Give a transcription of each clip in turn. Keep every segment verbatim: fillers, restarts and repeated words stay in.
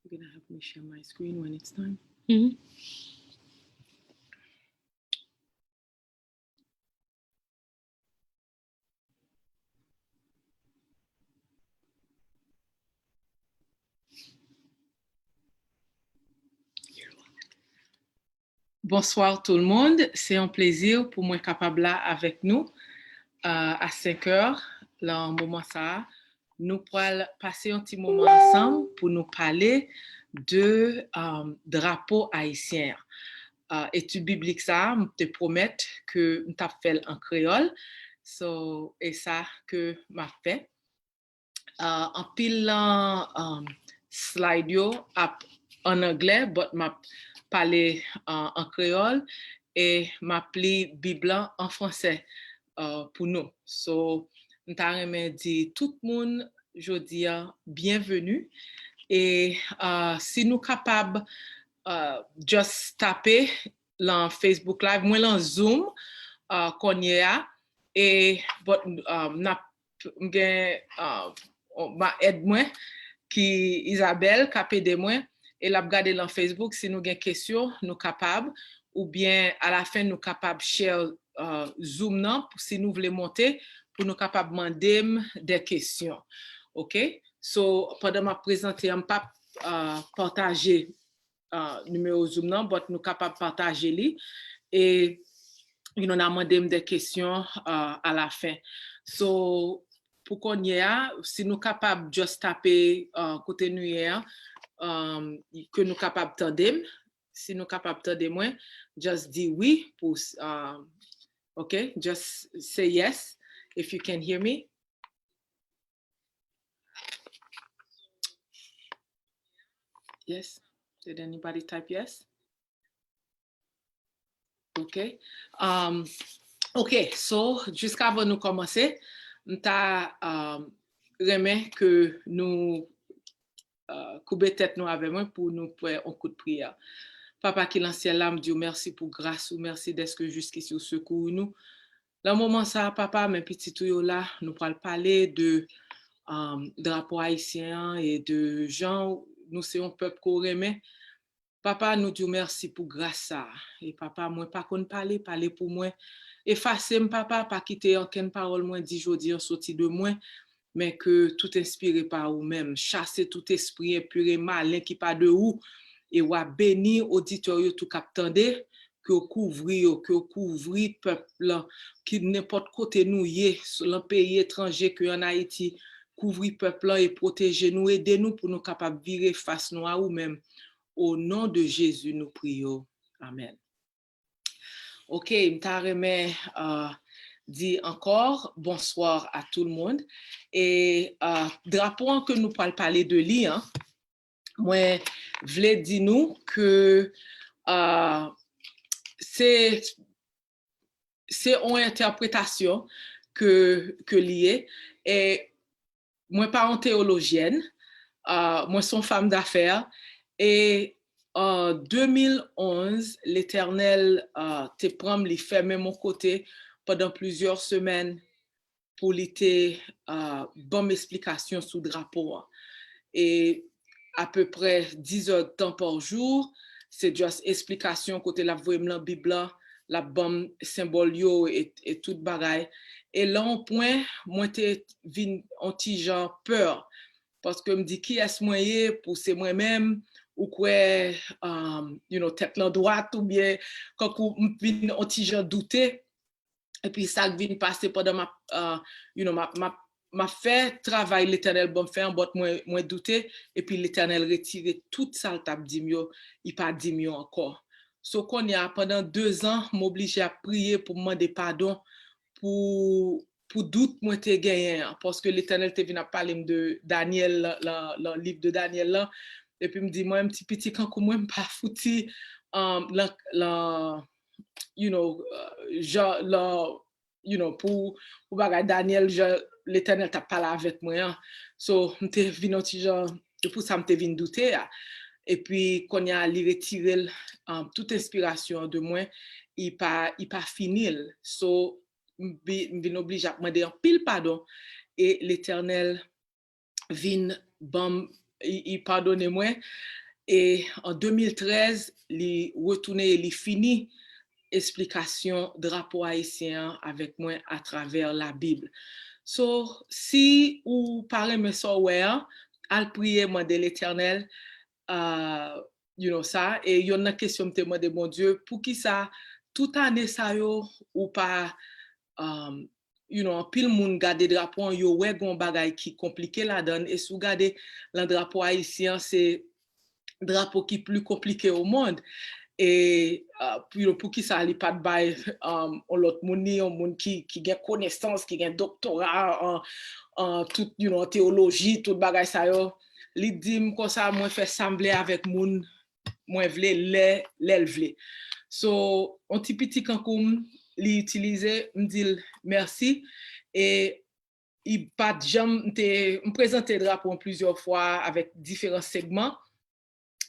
You're gonna help me share my screen when it's time. Bonsoir tout le monde, se yon plezi pou mwen kapab la avèk nou, euh, a senk è, nan moman sa a. Nou pral pase yon ti moman ansanm pou nou pale de, euh, drapo ayisyen an. Euh, etid biblik sa a, m te pwomèt ke m t ap fè l an kreyòl. So, e sa ke m ap fè. Uh, anpil nan, um, slide yo ap an anglè, but m ap pale, uh, an kreyòl, e m ap li Bib lan an fransè, uh, pou nou. So, m ta renmen di tout moun jodi a byenveni. E, uh, si nou kapab, uh, just tape lan Facebook Live, mwen lan Zoom, uh, kounye a, e, but, um, n ap m gen, uh, ma èd mwen ki Isabelle k ap ede mwen, e l ap gade lan Facebook. Si nou gen kesyon, nou kapab, oubyen alafen nou kapab share, uh, Zoom nan, si nou vle monte, pou nou kapab mande m de kesyon. Oke? So, pandan m ap prezante an, m p ap, uh, pataje uh, nimewo Zoom nan, but nou kapab pataje li. E, you know, n a mande m de kesyon, uh, alafen. So, pou kounye a, si nou kapab just tape, uh, kote nou ye a, um, ke nou kapab tande m. Si nou kapab tande mwen, just di wi pou, uh, ok, just say yes if you can hear me. Yes. Did anybody type yes? Ok. Um, ok, so, jiskavan nou kòmanse, m ta, um, renmen ke nou, uh, koube tèt nou avè mwen pou nou fè yon kout priyè. Papa ki lan syèl la, m di w mèsi pou gras ou, mèsi dèske jiskisi ou sekouri nou. Nan moman sa a, papa, men pitit ou yo la, nou pral pale de, um, drapo ayisyen an e de jan nou se yon pèp ke w renmen. Papa, nou di w mèsi pou gras sa a. E papa, mwen pa konn pale, pale pou mwen. Efase m, papa, pa kite okenn pawòl mwen di jodi an soti de mwen, men ke tout enspire pa ou menm. Chase tout espri enpi e malen ki pa de ou. E w a beni oditè yo tou k ap tande, ke w kouvri yo, ke w kouvri pèp lan, ki nenpòt kote nou ye, s-, lan peyi etranje, ke ann Ayiti, kouvri pèp lan e pwoteje nou, ede nou pou nou kapab vire fas nou a ou menm. O non de Jezi, nou priye w. Amèn. Ok, m ta renmen, euh, di ankò, bonsoir à tout le monde. E, euh, drapo an ke nou pral pale de li an, mwen vle di nou ke, euh, se, se yon entèpretasyon ke, ke li ye. E mwen pa yon teyologyèn, euh, mwen se yon fanm dafè. E an de mil onz, Letènèl, euh, te pran m, li fèmen m yon kote pandan plizyè semèn pou li te, euh, ban m esplikasyon sou drapo an. E apeprè dis è tan pa jou, se just esplikasyon kote l ap voye m lan Bib lan, l ap ban m senbòl yo e, e tout bagay. E lan yon pwen, mwen te vin yon ti jan pè, paske m di, "Kiyès mwen ye pou se mwen menm?" Ou kwè, um, you know, tèt lan dwat, oubyen kankou m vin yon ti jan doute. Epi sa k vin pase pandan m ap, uh, you know, m ap, m ap, m ap fè travay Letènèl ban m fè an, but mwen, mwen doute, epi Letènèl retire tout sa l t ap di m yo, li pa di m yo ankò. So, kounye a, pandan dezan, m oblije ap priye pou m mande padon pou, pou dout mwen te genyen an, paske Letènèl te vin ap pale m de Danyèl, lan, lan, lan liv de Danyèl lan, epi m di, "Mwen, m ti piti kankou mwen, m pa fouti, um, lan, lan, you know, uh, jan, lan, you know, pou, pou bagay Danyèl, jan Letènèl t ap pale avèk mwen an." So, m te vin yon ti jan, e pou sa m te vin doute a. Epi, kounye a, li retire l, um, tout enspirasyon de mwen, li pa, li pa fini l. So, m bi-, m vin oblije ap mande anpil padon, e Letènèl vin ban m li, li padone mwen. E an de mil trèz, li retounen e li fini esplikasyon drapo ayisyen an avèk mwen atravè Labib. So, si ou pa renmen sa w wè an, al priye, mande Letènèl, uh, you know, sa. E yonn nan kesyon m te mande Bondye, poukisa tout ane sa yo ou pa, um, you know, anpil moun gade drapo an, yo wè gon bagay ki konplike ladan l, e si w gade lan drapo ayisyen an, se drapo ki pli konplike o mond. E, uh, pou, poukisa li pa t bay, um, yon lòt moun ni, yon moun ki, ki gen konesans, ki gen doktora an, an tout, you know, an teyoloji, tout bagay sa yo. Li di m konsa, mwen fè sa m vle avèk moun mwen vle lè, lè l vle. So, yon ti piti kankou m, li itilize, m di l mèsi. E li pa t janm, m te, m prezante drapo an plizyè fwa avèk diferan segman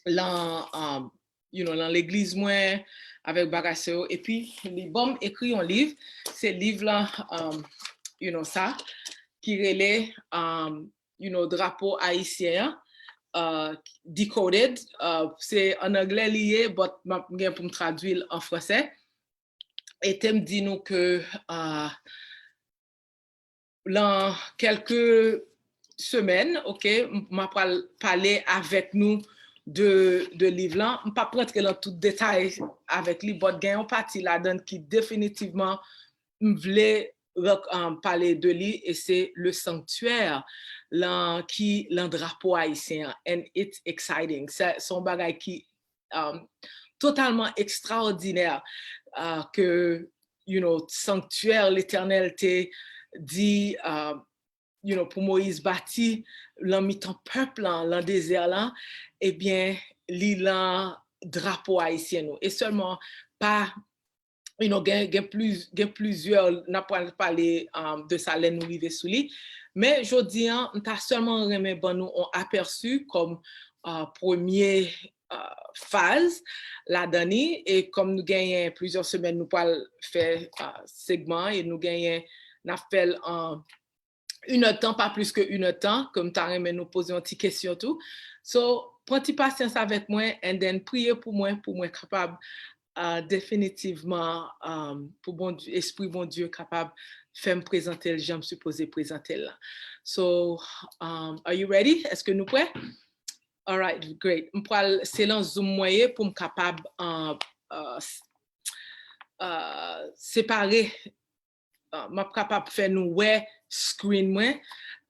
lan, um, you know, lan legliz mwen, avèk bagay sa yo. Epi, li ban m ekri yon liv. Se liv lan, um, you know, sa, ki rele, um, you know, drapo ayisyen an, uh, Decoded. Uh, se an anglè li ye, but m ap gen pou m tradui l an fransè. E te m di nou ke, uh, lan kèlke semèn, ok, m, m ap pral pale avèk nou de, de liv lan. M p ap rantre lan tout detay avèk li, but gen yon pati ladan l ki definitivman m vle rak-, um, pale de li, e se Le Sanctuaire, lan, ki lan drapo ayisyen an, and it's exciting. Se, se yon bagay ki, um, totalman ekstraòdinè, uh, ke, you know, sanktyè Letènèl te di, uh, you know, pou Moyiz bati lan mitan pèp lan, lan dezè lan, ebyen, li lan drapo ayisyen nou. E sèlman pa, you know, gen, gen pliz-, gen plizyè, n ap pral pale, um, de sa lè nou rive sou li. Men jodi an, m ta sèlman renmen ban nou yon apèsi kòm, uh, premye, uh, faz ladan li. E kòm nou genyen plizyè semèn, nou pral fè, uh, segman e nou genyen, n ap fè l an inèdtan, pa plis ke inèdtan, ke m ta renmen nou poze yon ti kesyon tou. So, pran ti pasyans avèk mwen, and then priye pou mwen, pou mwen kapab, uh, definitivman, um, pou Bondye, Espri Bondye kapab fè m prezante l jan m sipoze prezante l la. So, um, are you ready? Èske nou prè? All right, great. M pral, se lan Zoom mwen ye pou m kapab, uh, uh, s-, uh, separe, uh, m ap kapab fè nou wè screen mwen.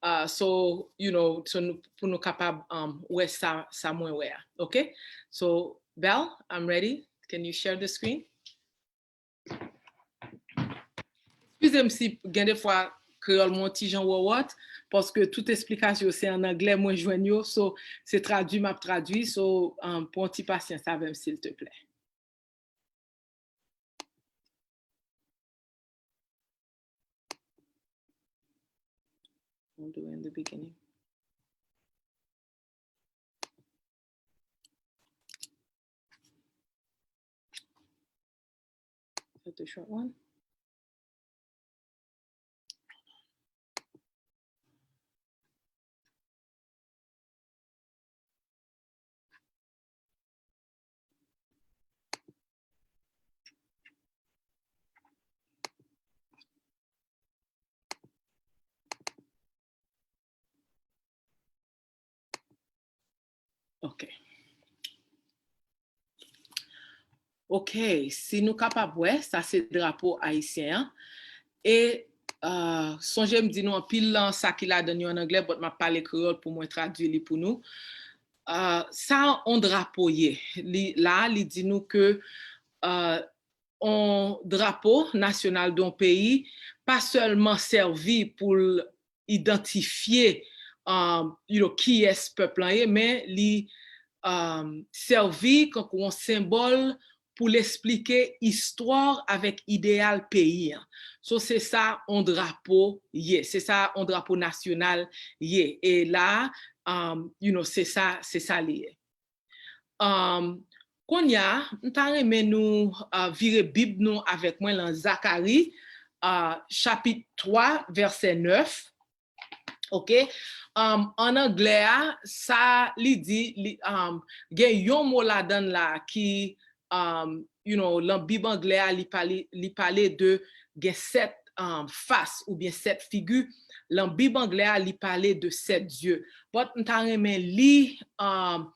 Uh, so, you know, so nou, pou nou kapab, um, wè sa, sa mwen wè a. Ok? So, Belle, I'm ready. Can you share the screen? Eskize m si gen de fwa kreyòl mwen yon ti jan wòwòt, paske tout esplikasyon yo se an anglè mwen jwenn yo, so se tradui m ap tradui, so, um, pran yon ti pasyans avè m, silteplè. We'll do it in the beginning. Is that the short one? Ok. Ok, si nou kapab wè, sa se drapo ayisyen an. E, uh, sonje m di nou anpil lan sa ki ladan yo an anglè, but m ap pale kreyòl pou mwen tradui li pou nou. Uh, sa yon drapo ye. Li, la, li di nou ke, uh, yon drapo nasyonal de yon peyi pa sèlman sèvi pou l idantifye, um, you know, kiyès pèp lan ye, men li, um, sèvi kankou yon senbòl pou l esplike istwa avèk ideyal peyi an. So, se sa yon drapo ye, se sa yon drapo nasyonal ye. E la, um, you know, se sa, se sa li ye. Um, kounye a, m ta renmen nou, uh, vire Bib nou avèk mwen lan Zakari, uh, chapit twa, vèsè nèf. Ok? Um, an anglè a, sa li di, li, um, gen yon mo ladan l la ki, um, you know, lan Bib anglè a, li pale, li pale de gen sèt, um, fas oubyen sèt figi. Lan Bib anglè a, li pale de sèt dye. But m ta renmen li, um,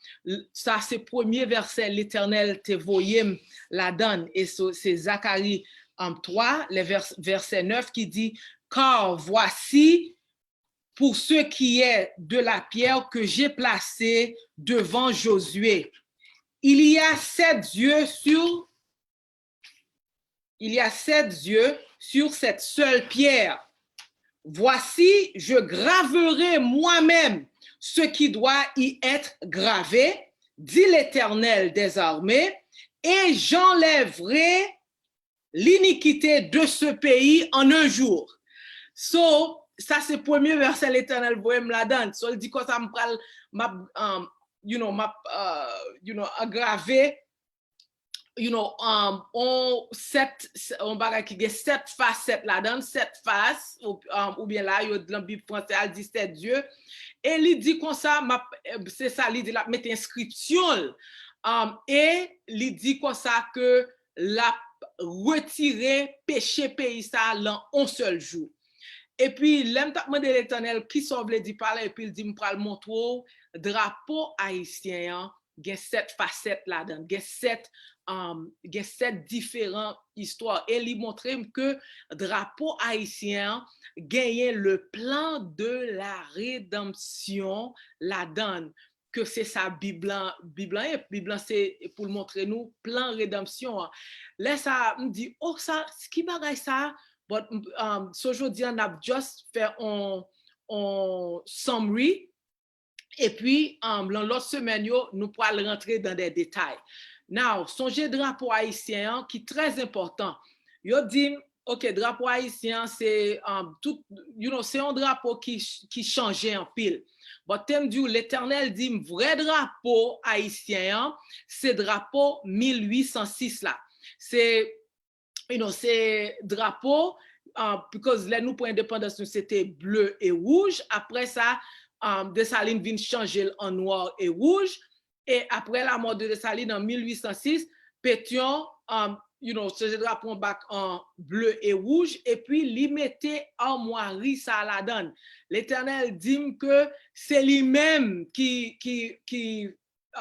sa se premye vèsè Letènèl te voye m ladan l, e se, se Zakari, um, twa, le vers, vèsè nèf ki di, Car voici, pour ce qui est de la pierre que j'ai placée devant Josué, il y a sept yeux sur, il y a sept yeux sur cette seule pierre. Voici, je graverai moi-même ce qui doit y être gravé, dit l'Éternel des armées, et j'enlèverai l'iniquité de ce pays en un jour. So, sa se premye vèsè Letènèl voye m ladan. So, l di konsa, m pral, m ap, um, you know, m ap, uh, you know, agrave, you know, um, on sèt, on bagay ki gen sèt fasèt ladan, sèt fas, ou, um, oubyen la, yo, lan Bib franse a, l di sèt dye. E li di konsa, m ap, se sa, li di, l ap mete enskripsyon l. Um, e li di konsa ke l ap retire peche peyi sa a lan on sèl jou. Epi, lè m t ap mande Letènèl, "Kisa w vle di pa la?" Epi l di, "M pral montre w drapo ayisyen an, gen sèt fasèt ladan l, gen sèt, um, gen sèt diferan istwa." E li montre m ke drapo ayisyen an genyen le plan de la rédemption ladan l. Ke se sa Bib lan, Bib lan ye. Bib lan se pou l montre nou plan redanmsyon an. Lè sa a, m di, "Oh, sa, ki bagay sa a?" But, um, so jodi an, n ap just fè on, on summary. Epi, um, lan lòt semèn yo, nou pral rantre dan de detay. Now, sonje drapo ayisyen an ki trè enpòtan. Yo di m, ok, drapo ayisyen an, se, um, tout, you know, se yon drapo ki, ki chanje anpil. But te m di w, Letènèl di m, vrè drapo ayisyen an, se drapo mil uit san sis la. Se, you know, se drapo, uh, because lè nou pran endepandans nou, se te ble e wouj. Apre sa, um, Desalin vin chanje l an nwa e wouj. E apre lamò de Desalin an mil uit san sis, Petyon, um, you know, chanje drapo an bak an ble e wouj, epi li mete amwari sa a ladan l. Letènèl di m ke se li menm ki, ki, ki,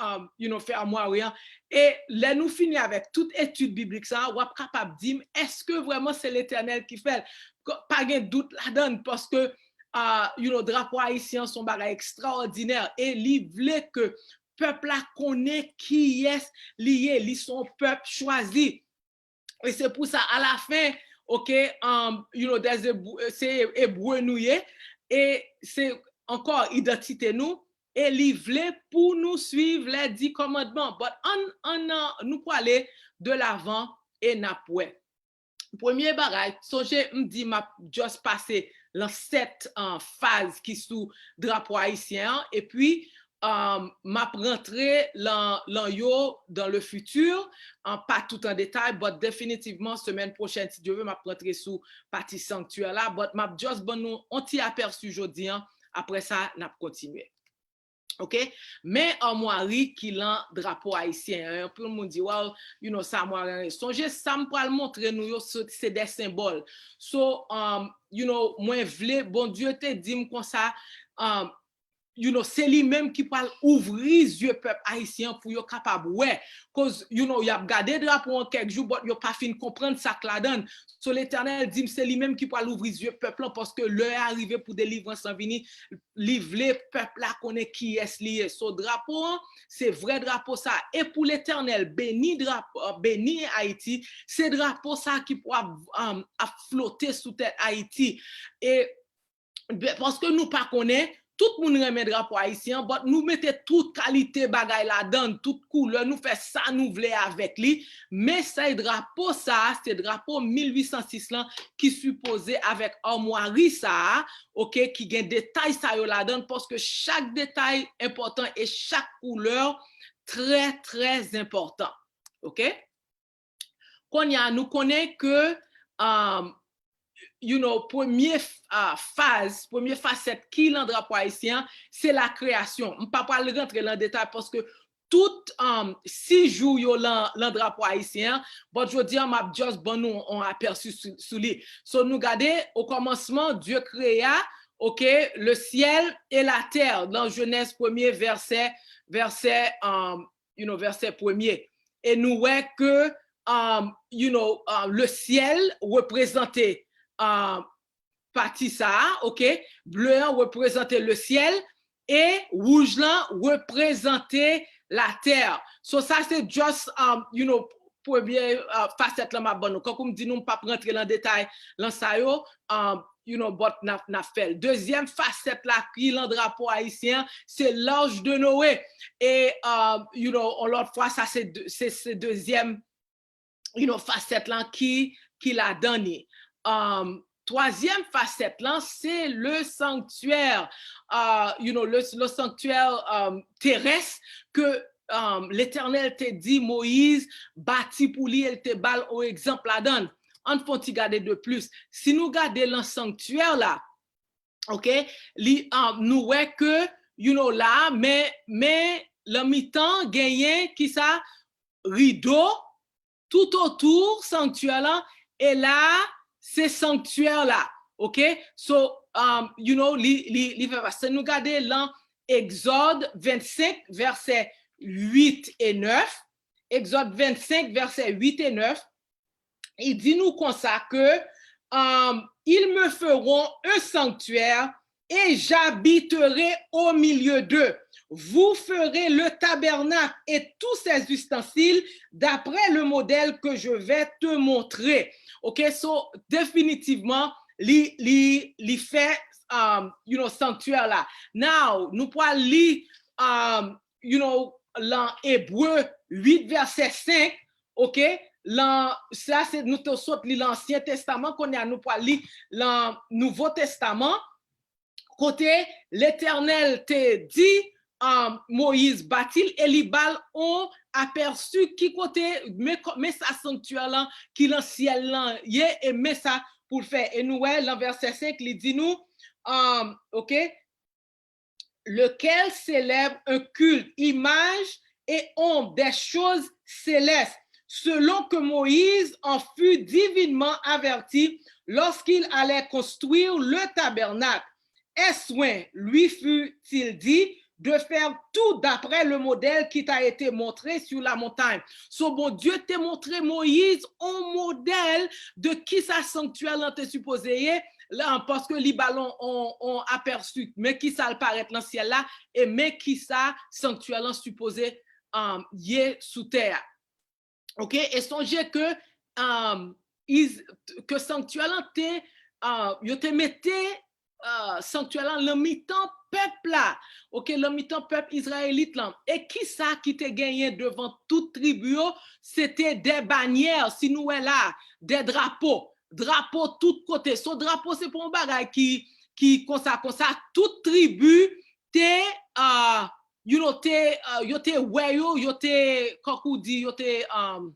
um, you know, fè amwari an. E lè nou fini avèk tout etid biblik sa a, w ap kapab di m, èske vrèman se Letènèl ki fè l? Ko-, pa gen dout ladan l, paske, uh, you know, drapo ayisyen an se yon bagay ekstraòdinè. E li vle ke pèp la konnen kiyès li ye. Li se yon pèp chwazi. E se pou sa, alafen, ok, um, you know, there's a, se Ebre nou ye, e se ankò idantite nou, e li vle pou nou swiv les dix commandements. But ann, ann, uh, nou prale de lavan e n ap wè. Premye bagay, sonje m di m ap just pase lan sèt, uh, faz ki sou drapo ayisyen an, epi, um, m ap rantre lan, lan yo dans le futur, uh, pa tout an detay, but definitivman, semèn pwochèn, si Dye ve, m ap rantre sou pati sanktyè la, but m ap just ban nou on ti apèsi jodi an, apre sa, n ap kontinye. Ok? Men amwari ki lan drapo ayisyen an. Anpil moun di, well, you know, sa amwari an ye. Sonje, sa m pral montre nou yo, se, se de senbòl. So, um, you know, mwen vle, Bondye te di m konsa, um, you know, se li menm ki pral ouvri zye pèp ayisyen an pou yo kapab wè. Koz, you know, y ap gade drapo an kèk jou, but yo pa fin konprann sa k ladan l. So, Letènèl di m, se li menm ki pral ouvri zye pèp lan, paske lè a rive pou delivrans lan vini, li vle pèp la konnen kiyès li ye. So, drapo an, se vrè drapo sa. E pou Letènèl beni drapo, beni Ayiti, se drapo sa ki pou ap, um, ap flote sou tèt Ayiti. E, be-, paske nou pa konnen, tout moun renmen drapo ayisyen an, but nou mete tout kalite bagay ladan l, tout koulè, nou fè sa nou vle avèk li. Men se drapo sa, se drapo mil uit san sis lan ki sipoze avèk amwari sa a, ok, ki gen detay sa yo ladan l, paske chak detay enpòtan e chak koulè trè, trè enpòtan. Ok? Kounye a, nou konnen ke, um, you know, premye uh, faz, premye fasèt ki lan drapo ayisyen an, se la kreyasyon. M pa pral rantre lan detay paske tout um, sis jou yo lan, lan drapo ayisyen an, but jodi an m ap just ban nou on apèsi sou, sou li. So nou gade, au commencement Dieu créa, ok, le ciel et la terre, lan Jenèz premye vèsè, vèsè, um, you know, vèsè premye. E nou wè ke um, you know, uh, le ciel reprezante uh, pati sa a, ok? Ble an reprezante le ciel e wouj lan reprezante la terre. So sa se just, um, you know, premye uh, fasèt lan m ap ban nou. Kankou m di nou, m p ap rantre lan detay lan sa yo, um, you know, but n ap, n ap fè l. Dezyèm fasèt la ki lan drapo ayisyen an, se l'Arche de Noé. E, uh, you know, on lòt fwa, sa se, se, se dezyèm you know, fasèt lan ki, ki ladan li. Um, twazyèm fasèt lan, se le sanctuaire, uh, you know, le, le sanctuaire um, terrestre ke um, Letènèl te di Moyiz bati pou li, e l te ba l on egzanp ladan l. Ann fè on ti gade de plis. Si nou gade lan sanktyè la, ok, li, um, nou wè ke, you know, la, men, men lan mitan genyen kisa, rido, tout otou sanktyè lan, e la se sanktyè la, ok? So, um, you know, li, li, li fè pase. Nou gade lan Egzòd vennsenk, vèsè uit e nèf, Egzòd vennsenk, vèsè uit e nèf, li di nou konsa ke, um, ils me feront un sanctuaire et j'habiterai au milieu d'eux. Vous ferez le tabernacle et tous ses ustensiles d'après le modèle que je vais te montrer. Ok, so definitivman, li, li, li fè, um, you know, sanktyè la. Now, nou pral li, um, you know, lan Ebre uit vèsè senk, ok, lan, sa se nou te sot li lan Ansyen Testaman, kounye a nou pral li lan Nouvo Testaman, kote Letènèl te di, um, Moyiz bati l e li ba l on apèsi ki kote, men, men sa sanktyè lan ki lan syèl lan ye e men sa pou l fè. E nou wè lan vèsè senk, li di nou, um, ok, lequel s'élève un culte, image et ombre des choses célestes, selon que Moïse en fut divinement averti lorsqu'il allait construire le tabernacle. Et soin lui fut-il dit de faire tout d'après le modèle qui t'a été montré sur la montagne. So Bondye te montre Moyiz on modèl de kisa sanktyè lan te sipoze ye, la, paske li ba l on, on, on apèsi, men kisa l parèt lan syèl la, e men kisa sanktyè lan sipoze, um, ye sou tè a. Ok, e sonje ke, um, is, ke sanktyè lan te, uh, yo te mete, uh, sanktyè lan lan mitan pèp la. Ok, lan mitan pèp Izrayelit lan. E kisa ki te genyen devan tout tribi yo? Se te de banyè, si nou wè la, de drapo. Drapo tout kote. So drapo se pa yon bagay ki, ki konsa, konsa. Tout tribi te, uh, you know, te, uh, yo te wè yo, yo te, kankou di, yo te, um,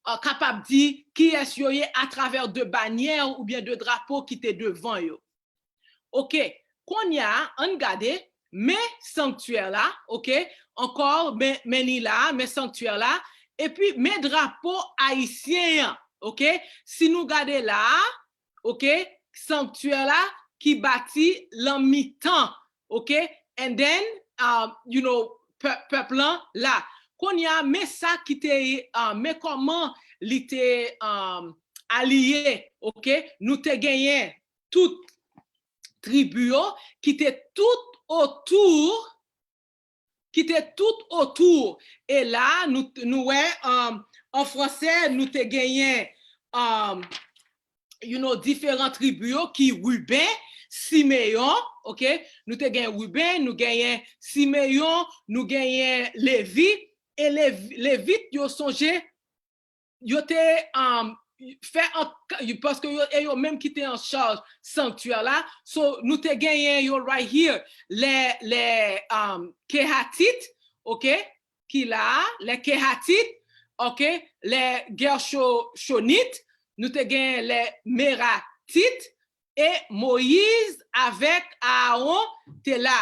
uh, kapab di kiyès yo ye atravè de banyè oubyen de drapo ki te devan yo. Ok, kounye a, ann gade, men sanktyè la, ok, ankò, men, men li la, men sanktyè la, epi men drapo ayisyen an, ok, si nou gade la, ok, sanktyè la ki bati lan mitan, ok, and then, um, you know, pèp, pèp lan la. Kounye a, men sa ki te, uh, men kòman li te, um, aliye, ok, nou te genyen tout tribi yo ki te tout otou, ki te tout otou. E la, nou, nou wè, um, an fransè, nou te genyen, um, you know, diferan tribi yo ki Riben, Simeyon, ok? Nou te gen Riben, nou genyen Simeyon, nou genyen Levi, e Lev-, Levit yo sonje, yo te, um, fè an, paske yo, e yo menm ki te an chaj sanktyè la. So, nou te genyen yo right here, lè, lè, um, Kehatit, ok, ki la, lè Kehatit, ok, lè Gèchonit, nou te gen les Merakites, e Moyiz avèk Aawon te la.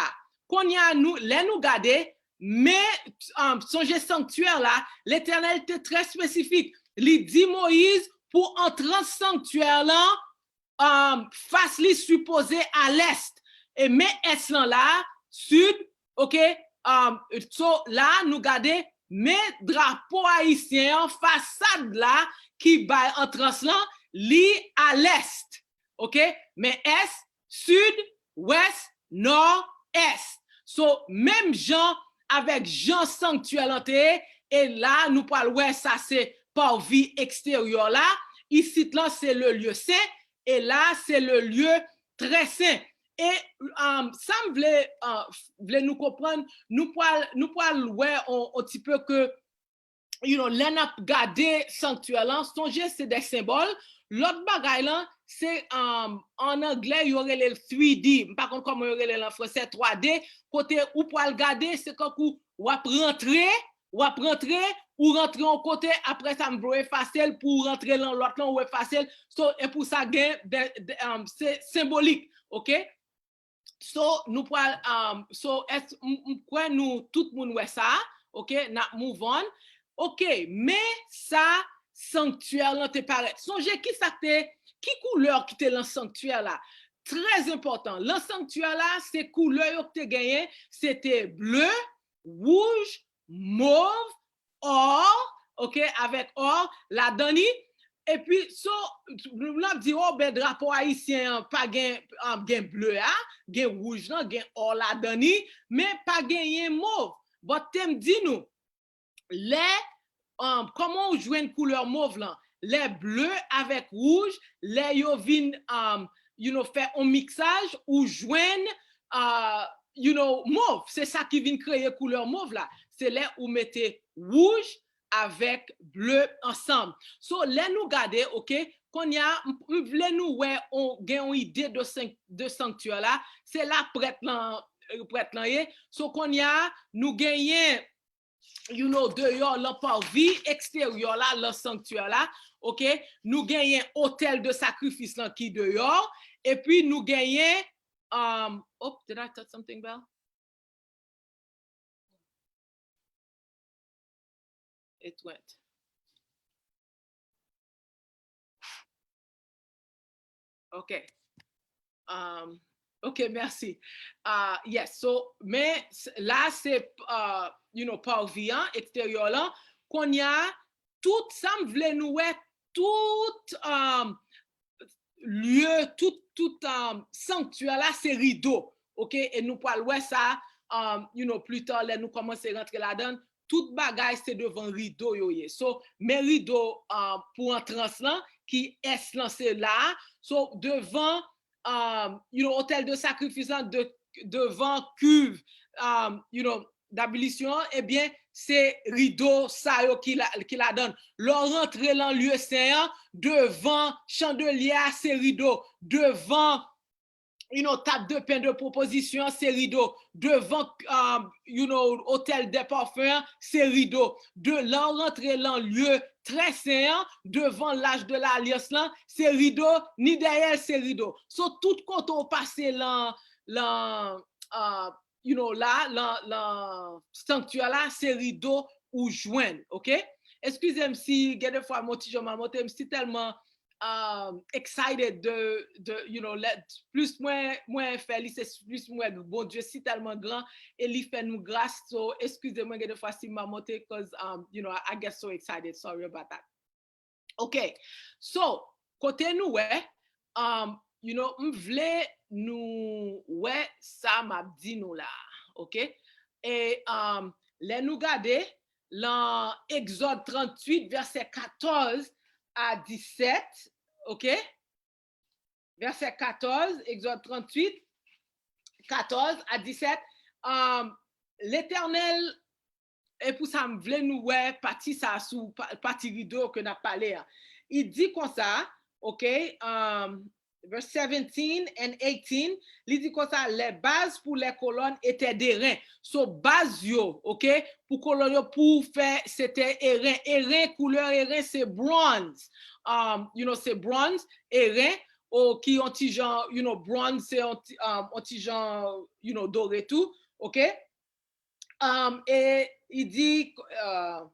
Kounye a, nou, lè nou gade, men, um, sonje sanktyè la, Letènèl te trè espesifik. Li di Moyiz pou antrans sanktyè lan, um, fas li sipoze a lès. E men ès lan la, sid, oke, um, so la, nou gade, men drapo ayisyen an, fasad la ki bay antrans lan, li a lès. Oke? Men ès, sid, wès, nò, ès. So, menm jan avèk jan sanktyè lan te ye, e la, nou pral wè sa se parvis eksteryè la. Isit lan, se le lieu saint, e la, se le lieu très saint. E, um, sa m vle, uh, vle nou konprann, nou pral, nou pral wè on, on ti pe ke, you know, lè n ap gade sanktyè lan, sonje se de senbòl. Lòt bagay lan, se, um, an anglè, yo rele l three D. M pa konn kòman yo rele l an fransè, twa D. Kote ou pral gade, se kankou w ap rantre, w ap rantre, ou rantre yon kote, apre sa, m vle w efase l, pou w rantre lan lòt lan, ou efase l. So, e pou sa gen, de, de, um, se senbolik, oke? So, nou pral, um, so, ès, m, m kwè nou, tout moun wè sa, oke, n ap move on. Oke, men sa sanktyè lan te parèt. Sonje ki sa k te, ki koulè ki te lan sanktyè la. Trè enpòtan. Lan sanktyè la, se koulè yo ki te genyen, se te ble, wouj, mov, ò, oke, avèk ò ladan li. Epi, so, nou ap di, o, ben, drapo ayisyen an pa gen, um, gen ble a, gen wouj lan, gen ò ladan li, men pa genyen mov. But te m di nou, lè, um, kòman ou jwenn koulè mov lan? Lè ble avèk wouj, lè yo vin, um, you know, fè on miksaj, ou jwenn, uh, you know, mov. Se sa ki vin kreye koulè mov la. Se lè ou mete wouj avèk ble ansanm. So, lè nou gade, oke, kounye a, m, m vle nou wè, on, gen yon ide de sank-, de sanktyè la. Se la prèt lan, prèt lan ye. So, kounye a, nou genyen, you know, deyò, lan parvis eksteryè la, lan sanktyè la, oke? Nou genyen otèl de sakrifis lan ki deyò, epi nou genyen, um, oh, did I touch something, Belle? It went. Ok. Um, ok, mèsi. Uh, yes, so, men, s-, la se, uh, you know, parvis an, eksteryè lan. Kounye a, tout sa m vle nou wè, tout, um, lye, tout, tout, um, sanktyè la, se rido. Ok? E nou pral wè sa, um, you know, pli ta, lè nou kòmanse rantre ladan l. Tout bagay se devan rido yo ye. So, men rido, um, pou antrans lan, ki ès lan se la. So, devan, um, you know, otèl de sakrifis lan, de, devan kiv, um, you know, dabilisyon an, ebyen, se rido sa yo ki la, ki ladan l. Lè w rantre lan lye sen an, devan chandelye a, se rido. Devan, you know, tab de pen de pwopozisyon an, se rido. Devan, um, you know, otèl de pafen an, se rido. De, lè w rantre lan lye trè sen an, devan lach de lalyans lan, se rido, ni dèyè l, se rido. So, tout kote w pase lan, lan, uh, you know, la, lan, lan sanktyè la, se rido ou jwenn, ok? Eskize m si gen de fwa m on ti jan mamonte, m si tèlman, um, excited de, de, you know, let, plis mwen, mwen fè li, se plis mwen Bondye si tèlman gran e li fè nou gras. So, eskize mwen gen de fwa si m mamonte, 'cause, um, you know, I, I get so excited. Sorry about that. Ok. So, kote nou wè, um, you know, m vle nou wè sa m ap di nou la. Ok? E, um, lè nou gade, lan Egzòd tranntuit, vèsè katòz a disèt, ok? Vèsè katòz, Egzòd tranntuit, katòz a disèt, um, Letènèl, e pou sa m vle nou wè pati sa sou pa-, pati rido ke n ap pale a. Li di konsa, ok, um, verse seventeen and eighteen, li di konsa, les bases pour les colonnes étaient d'airain. So, baz yo, ok, pou kolòn yo, pou fè, se te eren. Eren, koulè eren, se bronze. Um, you know, se bronze, eren, o ki yon ti jan, you know, bronze, se yon ti, um, yon ti jan, you know, dore tou, ok? Um, e li di, uh,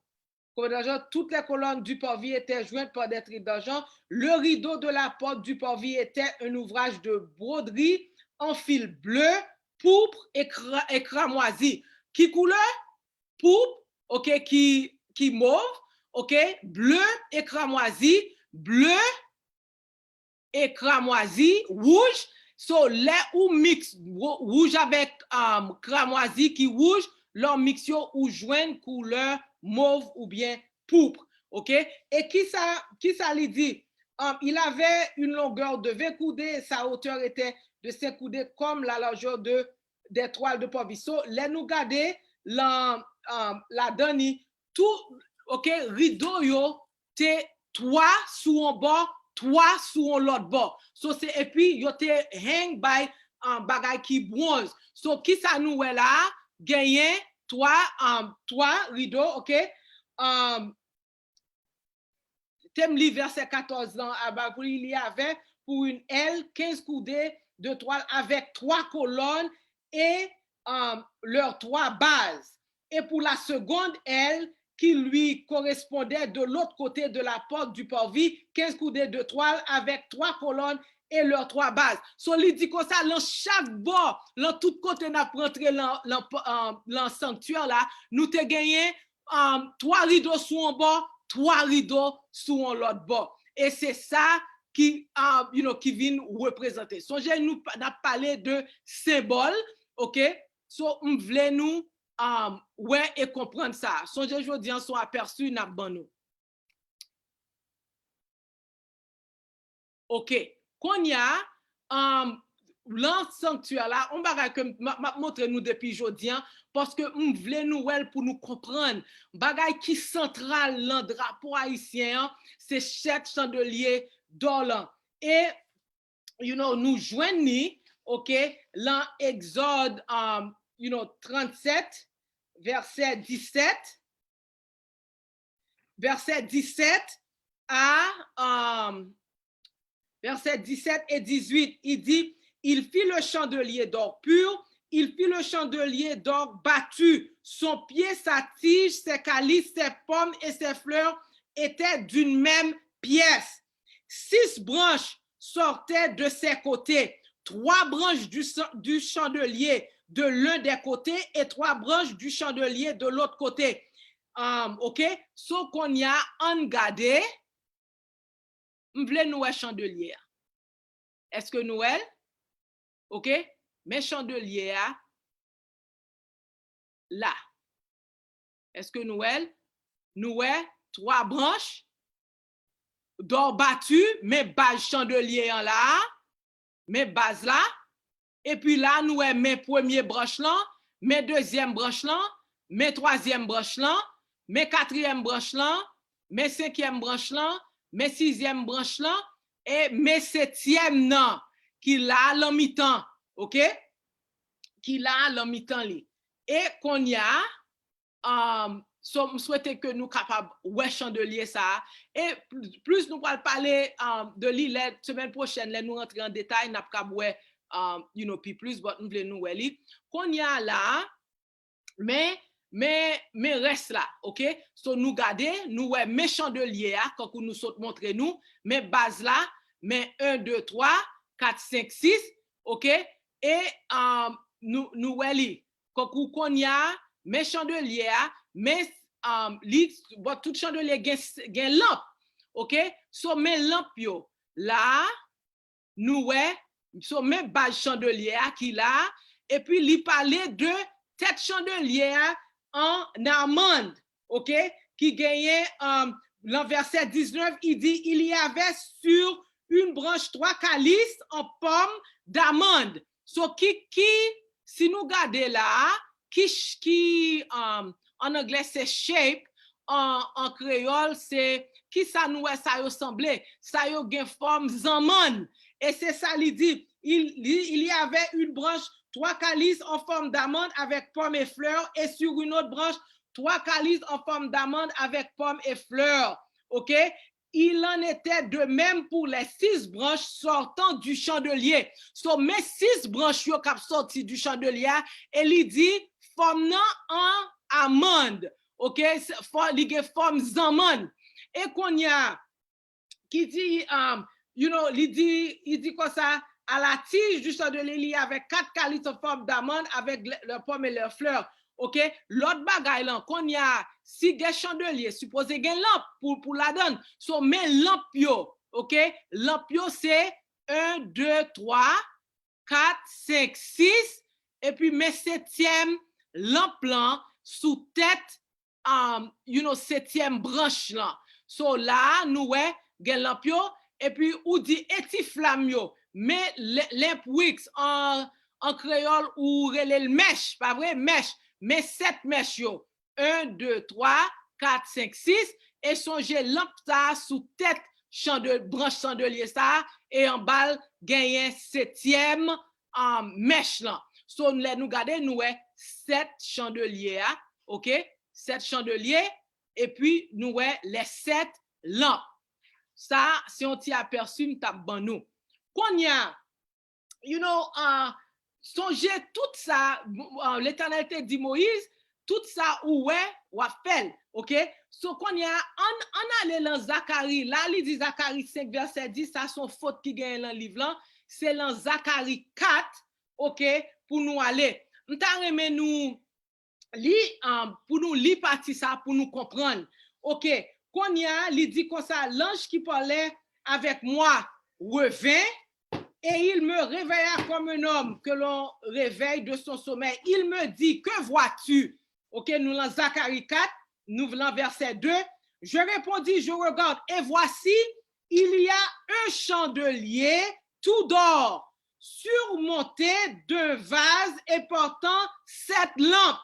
Couvert d'argent, toutes les colonnes du parvis étaient jointes par des trilles d'argent. Le rideau de la porte du parvis était un ouvrage de broderie en fil bleu, pourpre et, cra- et cramoisi. Ki koulè? Pourpre, ok, ki, ki mauve, ok, bleu et cramoisi, bleu e kramwazi, wouj. So, lè ou miks wou- wouj avèk um, kramwazi ki wouj, lè w miks yo, ou jwenn koulè mov oubyen pourpre. Ok? E kisa, kisa li di? Um, il avait une longueur de vingt coudées et sa hauteur était de cinq coudées comme la largeur de, des toiles de parvis. So, lè nou gade lan, um, ladan ni, tou, ok, rido yo te twa sou yon bò, twa sou yon lòt bò. So, se, epi yo te hang by, um, bagay ki bwonz. So, kisa nou wè la a? Genyen twa, um, twa rido, ok? Um, te m li vèsè katòz lan, aba pou li, li avè, pour une aile, quinze coudées de toile avec trois colonnes et, um, leurs trois bases. Et pour la seconde aile, qui lui correspondait de l'autre côté de la porte du parvis, quinze coudées de toile avec trois colonnes et leurs trois bases. So, li di konsa, lan chak bò, lan tout kote n ap rantre lan, lan, um, lan sanktyè la, nou te genyen, um, twa rido sou yon bò, twa rido sou yon lòt bò. E se sa ki, um, you know, ki vin reprezante. Sonje, nou pa- n ap pale de senbòl, ok? So, m vle nou, um, wè e konprann sa. Sonje, jodi an, se yon apèsi n ap ban nou. Ok. Kounye a, um, lan sanktyè la, yon bagay ke m ap montre nou depi jodi an, paske m vle nou wè l pou nou konprann. Bagay ki santral lan drapo ayisyen an, se sèt chandelye dò lan. E, you know, nou jwenn ni, ok, lan Egzòd, um, you know, trannsèt, vèsè disèt, vèsè disèt a, um, vèsè disèt e dizuit, il dit, il fit le chandelier d'or pur, il fit le chandelier d'or battu, son pied, sa tige, ses calices, ses pommes et ses fleurs étaient d'une même pièce. Six branches sortaient de ses côtés, trois branches du, du chandelier de l'un des côtés et trois branches du chandelier de l'autre côté. Um, ok? So, kounye a, ann gade. M vle nou wè chandelye a. Èske nou wè l? Ok? Men chandelye a la. Èske nou wè l? Nou wè twa branch dò bati, men baz chandelye an la a, men baz la. Epi la, nou wè men premye branch lan, men dezyèm branch lan, men twazyèm branch lan, men katriyèm branch lan, men senkyèm branch lan, men sizyèm branch lan, e men setyèm nan, ki la a lan mitan, ok? Ki la a lan mitan li. E kounye a, um, so, m swete ke nou kapab wè chandelye sa a. E pl- plis nou pral pale, um, de li lè, semèn pwochèn, lè nou rantre an detay, n ap kab wè, um, you know, pi plis, but m vle nou wè li. Kounye a la a, men, men, men rès la, ok? So, nou gade, nou wè men chandelye a, kankou nou sot montre nou, men baz la, men en, de, twa, kat, senk, sis, ok? E, um, nou, nou wè li. Kankou kounye a, men chandelye a, men, um, li, bon, tout chandelye gen, gen lanp, ok? So, men lanp yo, la a, nou wè, so, men baz chandelye a ki la a, epi li pale de tèt chandelye a an amann, ok? Ki genyen, um, lan vèsè diznèf, il dit, il y avait sur une branche trois calices en pomme d'amande. So, ki, ki, si nou gade la a, ki, ki, um, an anglè se shape, an, an kreyòl se, kisa nou wè sa yo sanble? Sa yo gen fòm zanmann. Et c'est ça, li di, il, il y avait une branche, trois calices en forme d'amande avec pommes et fleurs, et sur une autre branche, trois calices en forme d'amande avec pommes et fleurs. OK? Il en était de même pour les six branches sortant du chandelier. So, men sis branch yo k ap sòti du chandelier a, e li di, fòm nan an amann. OK? Fò, li gen fòm zanmann. E kounye a, ki di, um, you know, li di, li di konsa, à la tige du chandelier, il y avait quatre calices en forme d'amande avec leurs pommes et leurs fleurs. OK? Lòt bagay lan, kounye a, si gen chandelye, sipoze gen lanp pou, pou ladann. So, men lanp yo, OK? Lanp yo se en, de, twa, kat, senk, sis, epi men setyèm lanp lan sou tèt, um, you know, setyèm branch lan. So, la a, nou wè, gen lanp yo, epi ou di, e ti flam yo, men lamp wicks, an, an kreyòl, ou rele l mèch, pa vre? Mèch, men sèt mèch yo. En, de, twa, kat, senk, sis, e sonje lanp sa a sou tèt chande, branch chandelye sa a, e anba l genyen setyèm, um, mèch lan. So, lè nou gade, nou wè sèt chandelye a, OK? Sèt chandelye, epi nou wè les sept lampes. Sa, se yon ti apèsi m t ap ban nou. Kounye a, you know, uh, sonje tout sa, uh, Letènèl te di Moyiz, tout sa ou wè, w ap fè l, OK? So, kounye a, ann, ann ale lan Zakari. La, li di Zakari senk vèsè dis, sa se yon fot ki genyen lan liv lan. Se lan Zakari kat, OK, pou nou ale. M ta renmen nou li, um, pou nou li pati sa, pou nou konprann. OK, kounye a, li di konsa, l'ange qui parlait avec moi revint, et il me réveilla comme un homme que l'on réveille de son sommeil. Il me dit, que vois-tu? OK, nou lan Zakari kat, nou lan vèsè de. Je répondis, je regarde, et voici, il y a un chandelier tout d'or, surmonté d'un vase et portant sept lampes,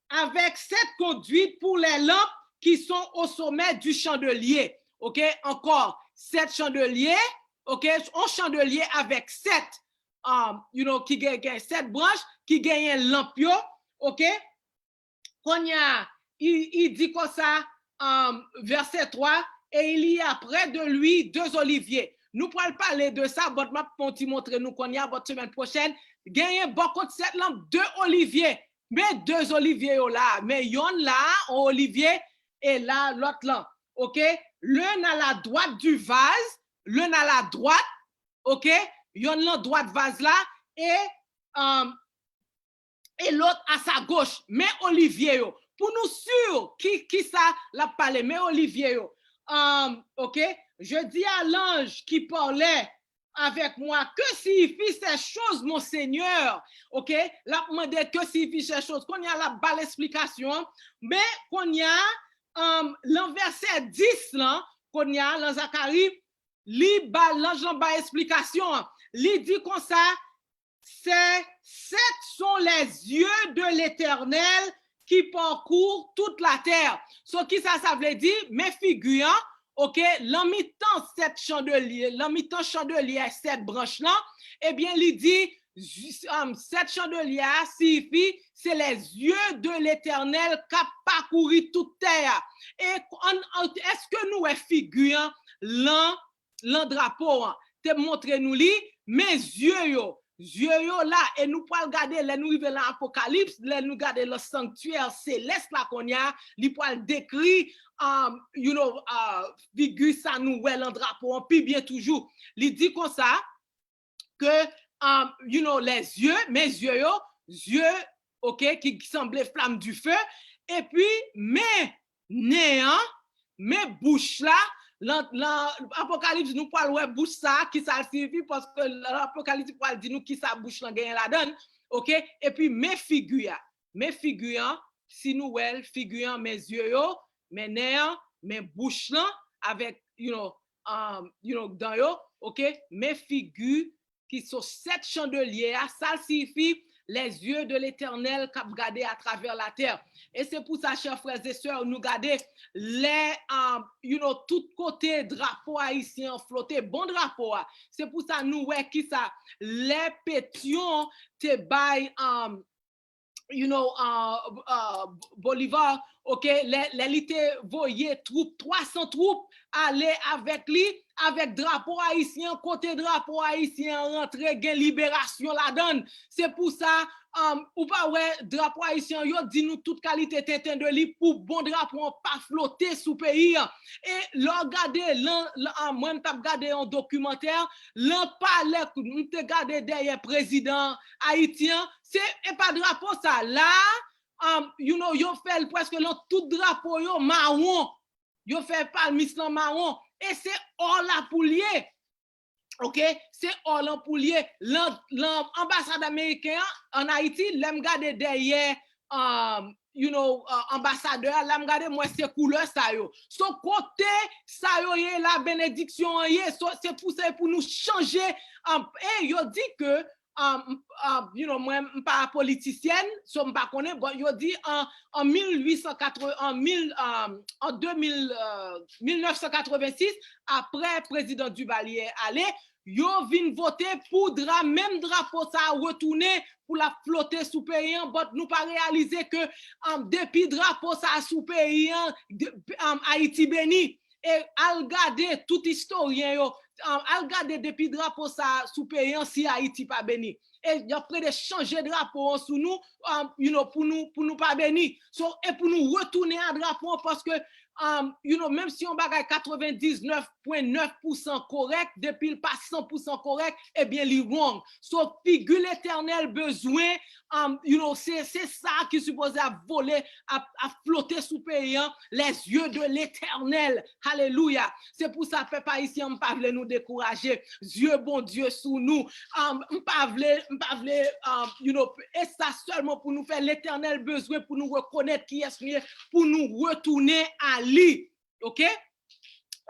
avec sept conduites pour les lampes qui sont au sommet du chandelier. OK, ankò, sèt chandelye, OK, yon chandelye avèk sèt, um, you know, ki gen, gen sèt branch, ki genyen lanp yo, OK? Kounye a, li, li di konsa, um, vèsè twa, et il y a près de lui deux oliviers. Nou pral pale de sa, but m ap fè yon ti montre nou kounye a, but semèn pwochèn, genyen bò kot sèt lanp de olivye. Men de olivye yo la, men yonn la, yon olivye, e la, lòt lan. OK? L'un à la droite du vase, l'un à la droite, OK? Yonn lan dwat vaz la, e, um, et l'autre à sa gauche. Men olivye yo. Pou nou si ki, ki sa l ap pale, men olivye yo. Um, OK? Je dis à l'ange qui parlait avec moi, que signifient ces choses, mon Seigneur? OK? L ap mande, que signifient ces choses? Kounye a, l ap ba l esplikasyon an. Men, kounye a, um, lan vèsè dis lan, kounye a, lan Zakari, li ba, lanj lan ba esplikasyon an. Li di konsa, ces sept sont les yeux de l'Éternel qui parcourent toute la terre. So, ki sa sa vle di? Men figi an, OK, lan mitan sèt chandelye, lan mitan chandelye a sèt branch lan, ebyen, li di, um, sèt chandelye a siyifi, se les yeux de l'Éternel k ap pakouri tout tè a. E an, an, èske nou wè figi an lan, lan drapo an? Te montre nou li, men zye yo, zye yo la, e nou pral gade, lè nou rive lan Apokalips, lè nou gade le sanctuaire céleste la kounye a, li pral dekri, um, you know, uh, figi sa nou wè lan drapo an pi byen toujou. Li di konsa, ke, um, you know, les yeux, men zye yo, zye, OK, ki sanble flamme du feu, epi men nen an, men bouch la, lan, lan Apokalips, nou pral wè bouch sa, ki sa l siyifi, paske lan Apokalips pral di nou ki sa bouch lan genyen ladan l, OK? Epi men figi a, men figi an, si nou wè l, figi an, men zye yo, men nen an, men bouch lan, avèk, you know, um, you know, dan yo, OK? Men figi ki sou sèt chandelye a, sa l siyifi, les yeux de l'Éternel k ap gade atravè latè. E se pou sa, chè frè e sè, nou gade lè, um, you know, tout kote drapo ayisyen an flote, bon drapo a. Se pou sa nou wè kisa lè Petyon te bay, um, you know, uh, uh, Bolivar, ok, lè, lè li te voye twoup, twa san twoup ale avèk li, avèk drapo ayisyen, kote drapo ayisyen an rantre, gen liberasyon ladan l. Se pou sa, um, ou pa wè drapo ayisyen an, yo di nou tout kalite tenten de li pou bon drapo an pa flote sou peyi an. E lè w gade, lan, lan, ah, mwen m t ap gade yon dokimantè, lan palè, m te gade dèyè prezidan Ayiti an, se, e pa drapo sa la, um, you know, yo fè l prèske lan tout drapo yo mawon. Yo fè palmis lan mawon. E se ò la pou l ye. Ok? Se ò lan pou l ye. Lan, lan anbasad ameriken an, an Ayiti, lè m gade dèyè, um, you know, uh, anbasadè a, la m gade, m wè se koulè sa yo. So, kote sa yo ye la, benediksyon an ye. So, se pou sa, pou nou chanje. Um, e yo di ke, um, um, you know, mwen, m pa politisyèn, so m pa konnen, but yo di an, an mil uit san katreven, an mil, um, an de mil, euh, mil nèf san katreven sis, apre prezidan Duvalier ale, yo vin vote pou dra, menm drapo sa a retounen pou l ap flote sou peyi an, but nou pa reyalize ke, um, depi drapo sa a sou peyi an, de, um, Ayiti beni. E al gade tout istoryen yo, um, al gade depi drapo sa a sou peyi an si Ayiti pa beni. E y ap plede chanje drapo an sou nou, um, you know, pou nou, pou nou pa beni. So, e pou nou retounen a drapo an, paske, um, you know, menm si yon bagay katrevendiznèf pwen nèf pousan korèk, depi l pa san pousan korèk, ebyen, li wrong. So, figi Letènèl bezwen, um, you know, se, se sa ki sipoze ap vole, ap, ap flote sou peyi an, les yeux de l'Éternel. Alelouya. Se pou sa, pèp ayisyen, m pa vle nou dekouraje. Zye Bondye sou nou. Um, m pa vle, m pa vle, um, you know, e sa sèlman pou nou fè. Letènèl bezwen pou nou rekonèt kiyès nou ye, pou nou retounen a li. Ok?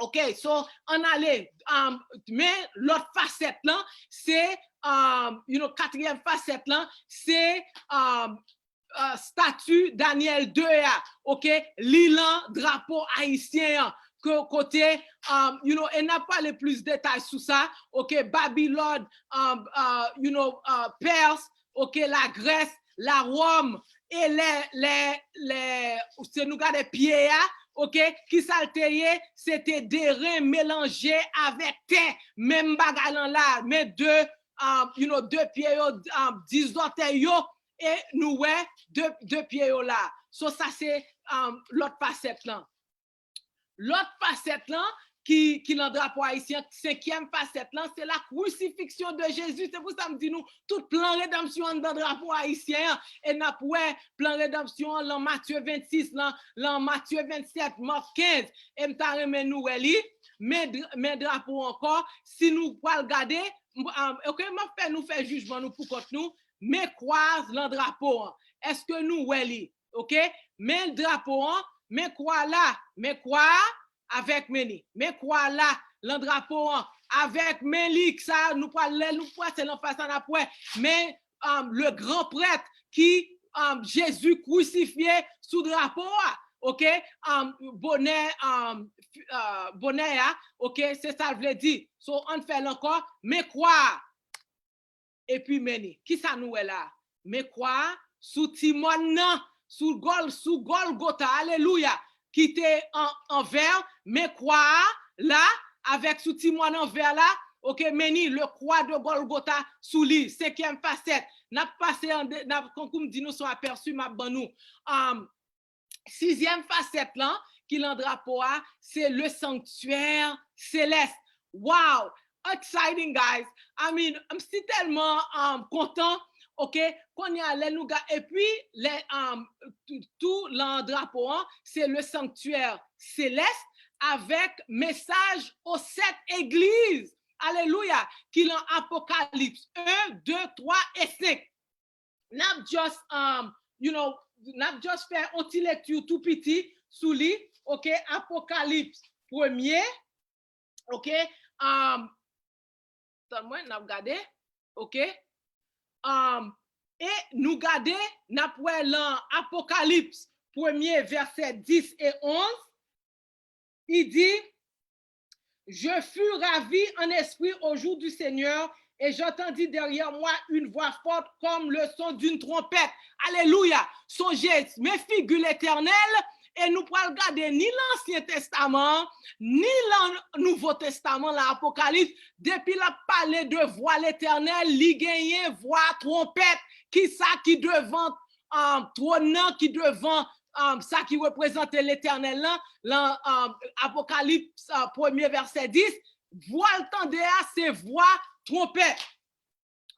Ok, so, ann ale. Um, men lòt fasèt lan, se, um, you know, katriyèm fasèt lan, se, um, uh, stati Daniel de a, ok, li lan drapo ayisyen an, ke, kote, um, you know, e n ap pale plis detay sou sa, ok, Babilòn, um, uh, you know, uh, Pès, ok, Lagrès, Lawòm, e lè, lè, lè, se nou gade pye a, ok, kisa l te ye? Se te de ren melanje avèk tè, menm bagay lan la, men de, um, you know, de pye yo, um, dis zòtèy yo, e nou wè de, de pye yo la. So, sa se, um, lòt fasèt lan. Lòt fasèt lan ki, ki lan drapo ayisyen, senkyèm fasèt lan, se la crucifixion de Jésus. Se pou sa m di nou, tout plan redanmsyon anndan drapo ayisyen an. E n ap wè plan redanmsyon an lan Matye vennsis, lan, lan Matye vennsèt, Mak kenz. E m ta renmen nou wè li. Men dr-, men drapo ankò, si nou pral gade, m, um, ok, m ap fè nou fè jijman nou poukont nou. Men kwa lan drapo an. Èske nou wè li? Ok? Men drapo an, men kwa la, men kwa a avèk men li. Men kwa la, lan drapo an, avèk men li, sa nou pral, lè nou pase lan fas la, n ap wè. Men, um, le grand prêtre ki, um, Jezi krisifye sou drapo a. Ok? Um, bonè, um, uh, bonè a, ok? Se sa l vle di. So, ann fè l ankò. Men kwa a. Epi men li. Kisa nou wè la? Men kwa a sou ti mòn nan, sou Gòl, sou Gòlgota, alelouya, ki te an, an vè, men kwa a la, avèk sou ti mòn an vè la, ok, men li, le croix de Golgotha sou li, senkyèm fasèt. N ap pase an de, n ap, kankou m di nou, se yon apèsi m ap ban nou. Um, Sizyèm fasèt lan, ki lan drapo a, se le sanctuaire céleste. Wow! Exciting, guys! I mean, m si tèlman, um, kontan. Ok, kounye a, lè nou ga, epi, lè, um, tou, tou lan drapo an, se le sanctuaire céleste avèk mesaj o sèt egliz. Alelouya! Ki lan Apokalips en, de, twa e senk. N ap just, um, you know, n ap just fè yon ti lekti tou piti sou li, ok? Apokalips premye, ok? Um, tann mwen, n ap gade, ok? Um, nou gade, n ap wè lan Apokalips premye, vèsè dis e onz, li di, Je fus ravi en esprit au jour du Seigneur, et j'entendis derrière moi une voix forte comme le son d'une trompette. Alelouya! Sonje, men figi Letènèl, e nou pral gade ni lan Ansyen Testaman, ni lan Nouvo Testaman, lan Apokalips, depi l ap pale de vwa Letènèl, li genyen vwa twonpèt, ki sa ki devan, um, twòn nan, ki devan, um, sa ki reprezante Letènèl lan, lan, um, Apokalips, uh, premye vèsè dis, vwa l tande a, se vwa twonpèt.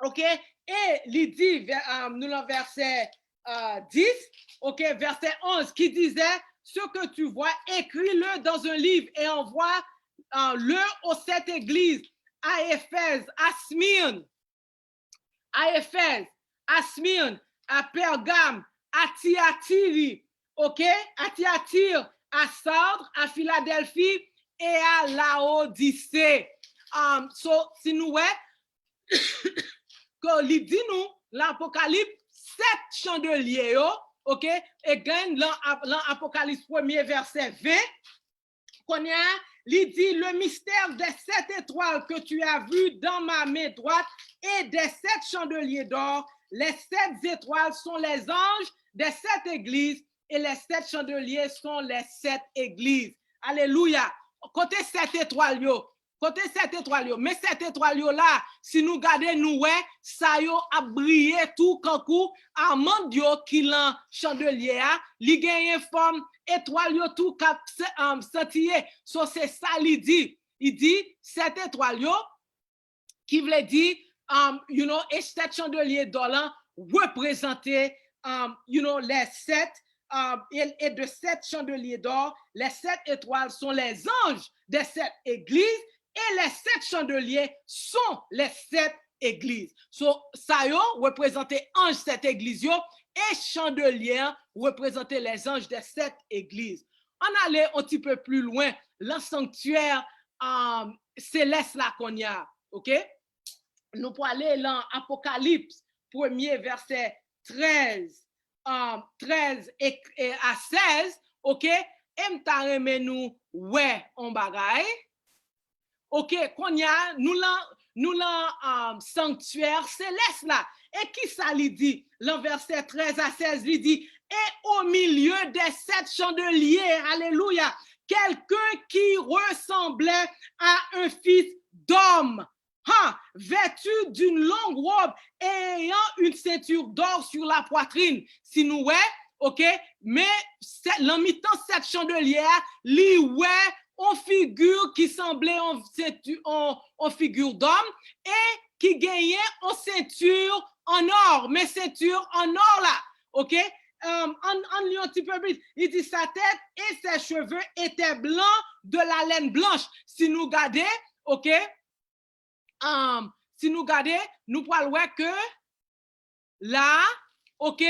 Ok? E li di, vè-, um, nou lan vèsè, uh, dis, ok, vèsè onz, qui disait, Ce que tu vois, écris-le dans un livre et envoie, uh, le aux sept églises, à Éphèse, à Smyrne, à Éphèse, à Smyrne, à Pergame, à Thyatire, ok? À Thyatire, à Sardes, à Philadelphie et à Laodicée. Um, so, si nou wè, ke li di nou, lan Apokalips, sèt chandelye yo, ok? Again, lan, lan Apokalips premye, vèsè ven, kounye a, li di, Le mystère des sept étoiles que tu as vues dans ma main droite et des sept chandeliers d'or, les sept étoiles sont les anges des sept églises et les sept chandeliers sont les sept églises. Alelouya! Kote sèt etwal yo? Kote sèt etwal yo? Men sèt etwal yo la, si nou gade, nou wè sa yo ap briye tou kankou amand yo ki lan chandelye a. Li genyen fòm etwal yo tou k ap se-, um, santiye. So, se sa li di. Li di, sèt etwal yo, ki vle di, um, you know, e sèt chandelye dò lan reprezante, um, you know, les sept, um, et, et de sept chandeliers d'or, les sept étoiles sont les anges des sept églises, et les sept chandeliers sont les sept églises. So, sa yo reprezante anj sèt egliz yo, e chandelye an reprezante les anges des sept églises. Ann ale on ti pe pli lwen, lan sanktyè, um, selès la kounye a, ok? Nou prale lan Apokalips premye, vèsè trèz, um, trèz e, e a sèz, ok? E m ta renmen nou wè on bagay. Ok, kounye a, nou lan, nou lan, um, sanktyè selès la. E ki sa li di? Lan vèsè trèz a sèz, li di, Et au milieu des sept chandeliers, alléluia, quelqu'un qui ressemblait à un fils d'homme, hein, vêtu d'une longue robe et ayant une ceinture d'or sur la poitrine. Si nou wè, ok, men sè-, lan mitan sèt chandelye a, li wè on figi ki sanble on senti-, on, on figi dòm e ki genyen on senti an ò, men senti an ò la, ok? Um, ann, ann li on ti pe plis. Li di, sa tête et ses cheveux étaient blancs de la laine blanche. Si nou gade, ok? Um, si nou gade, nou pral wè ke la, ok,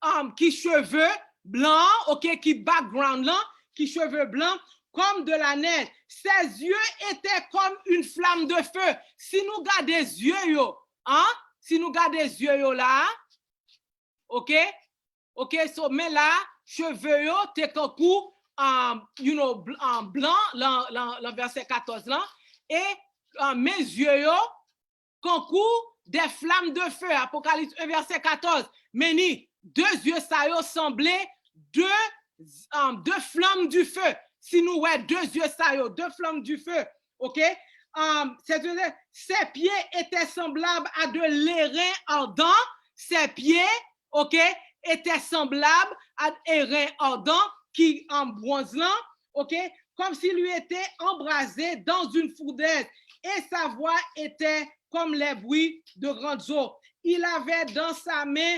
um, ki cheve blan, ok, ki background lan, ki cheve blan, comme de la neige. Ses yeux étaient comme une flamme de feu. Si nou gade zye yo, hein, si nou gade zye yo la, ok, ok, so, men la, cheve yo te kankou, um, you know, bl-, um, blan, lan, lan, lan vèsè katòz lan, e, um, men zye yo, kankou des flammes de feu, Apokalips en, vèsè katòz. Men ni, de zye sa yo sanble de, um, de flamme du feu. Si nou wè de zye sa yo, de flamme du feu, ok? Um, c'est-à-dire, ses pieds étaient semblables à de l'airain ardent, ses pieds, ok, étaient semblables à airain ardent, ki an bwonz lan, ok, comme s'il eût été embrasé dans une fournaise, et sa voix était comme les bruits de grandes eaux. Il avait dans sa main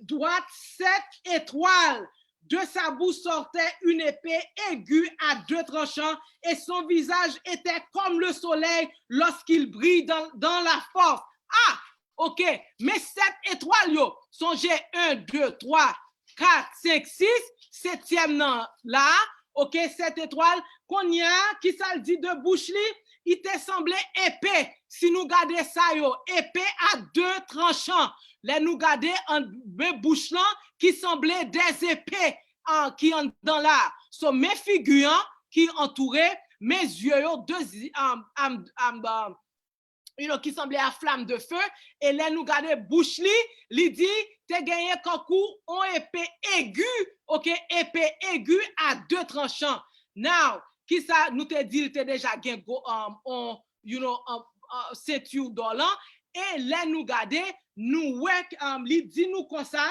droite sept étoiles. De sa bouche sortait une épée aiguë à deux tranchants, et son visage était comme le soleil lorsqu'il brille dans, dans la force. Ah, ok, men sèt etwal yo. Sonje, en, de, twa, kat, senk, sis, setyèm nan la, ok, sèt etwal. Kounye a, ki sa l di de bouch li? li te sanble epe. Si nou gade sa yo, epe a de tranchan. Lè nou gade an, men bouch lan ki sanble de epe an, ki anndan la. So, men figi an ki antoure, men zye yo, de, zi- um, um, um, um, you know, ki sanble a flam de fe, e lè nou gade bouch li, li di te genyen kankou on epe egi, ok, epe egi a de tranchan. Now, kisa nou te di l te deja gen go, um, on, you know, um, uh, senti dò lan, e lè nou gade, nou wè, um, li di nou konsa,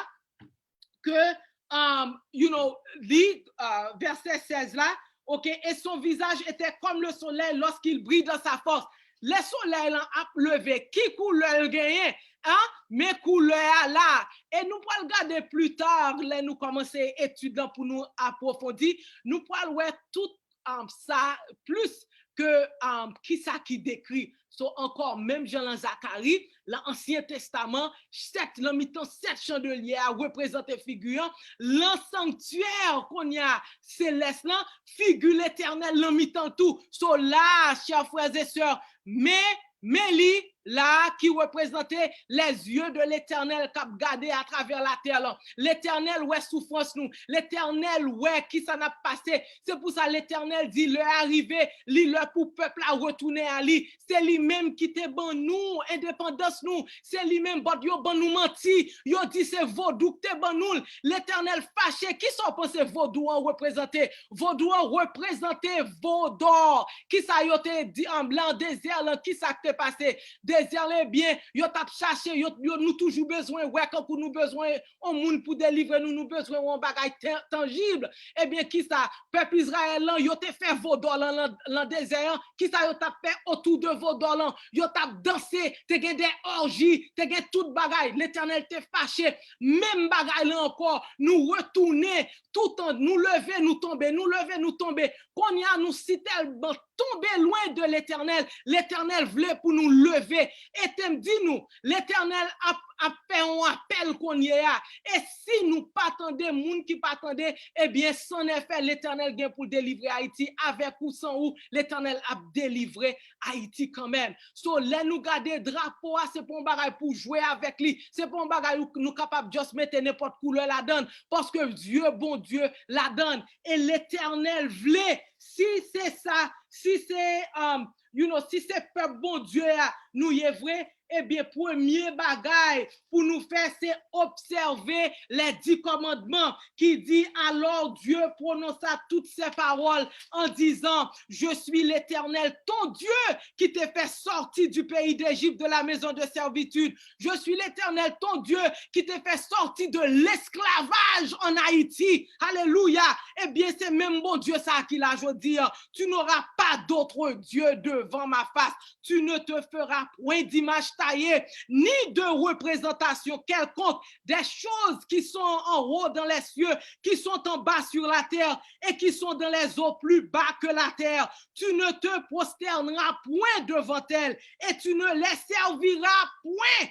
ke, um, you know, li, uh, vèsè sèz la, ok, et son visage était comme le soleil lorsqu'il brille dans sa force. Lè solèy lan ap leve, ki koulè l genyen? An? Men koulè a la. E nou pral gade pli ta, lè nou kòmanse etid lan pou nou apwofondi, nou pral wè tout um, sa plis ke, um, kisa ki dekri. So, ankò, menm jan lan Zakari, lan Ansyen Testaman, sèt, lan mitan sèt chandelye a reprezante figi an, lan sanktyè kounye a selès lan, figi Letènèl lan mitan l tou. So, la, chè frè e sè, men, men li, la, ki reprezante les yeux de l'Éternel k ap gade atravè latè lan. Letènèl wè soufrans nou. Letènèl wè kisa n ap pase. Se pou sa Letènèl di, lè a rive, li lè pou pèp la retounen a li. Se li menm ki te ban nou endepandans nou. Se li menm, but yo ban nou manti. Yo di se vodou k te ban nou l. Letènèl fache. Kisa w panse vodou an reprezante? Vodou an reprezante vodò. Kisa yo te di an blan dezè lan? Kisa k te pase? Dezè lan, ebyen, yo t ap chache, yo, yo, nou toujou bezwen wè, kankou nou bezwen yon moun pou delivre nou, nou bezwen yon bagay tan- tanjib. Ebyen, kisa? Pèp Izrayèl lan, yo te fè vodò lan, lan, lan dezè an. Kisa yo t ap fè otou de vodò lan? Yo t ap danse, te gen de òji, te gen tout bagay. Letènèl te fache. Menm bagay lan ankò, nou retounen, toutan nou leve, nou tonbe, nou leve, nou tonbe. Kounye a, nou si tèlman tonbe lwen de Letènèl, Letènèl vle pou nou leve. E te m di nou, Letènèl ap, ap fè yon apèl kounye a. E si nou pa tande, moun ki pa tande, ebyen, san efè, Letènèl gen pou l delivre Ayiti. Avèk ou san ou, Letènèl ap delivre Ayiti kanmenm. So, lè nou gade drapo a, se pa yon bagay pou jwe avèk li. Se pa yon bagay ou, nou kapab just mete nenpòt koulè ladan l. Paske Dye, Bondye, ladan l. E Letènèl vle, si se sa, si se, um, you know, si se pèp Bondye a nou ye vre, ebyen, premye bagay pou nou fè, se obsève les dix commandements qui dit, alors Dieu prononça toutes ces paroles en disant, je suis l'Éternel, ton Dieu, qui t'ai fait sortir du pays d'Égypte, de la maison de servitude. Je suis l'Éternel, ton Dieu, qui t'ai fait sortir de l'esclavage en Haïti. Alléluia. Ebyen, se menm Bondye sa ki la jodi a. Tu n'auras pas d'autre Dieu devant ma face. Tu ne te feras point d'image taillée, ni de représentation quelconque des choses qui sont en haut dans les cieux, qui sont en bas sur la terre et qui sont dans les eaux plus bas que la terre. Tu ne te prosterneras point devant elles et tu ne les serviras point.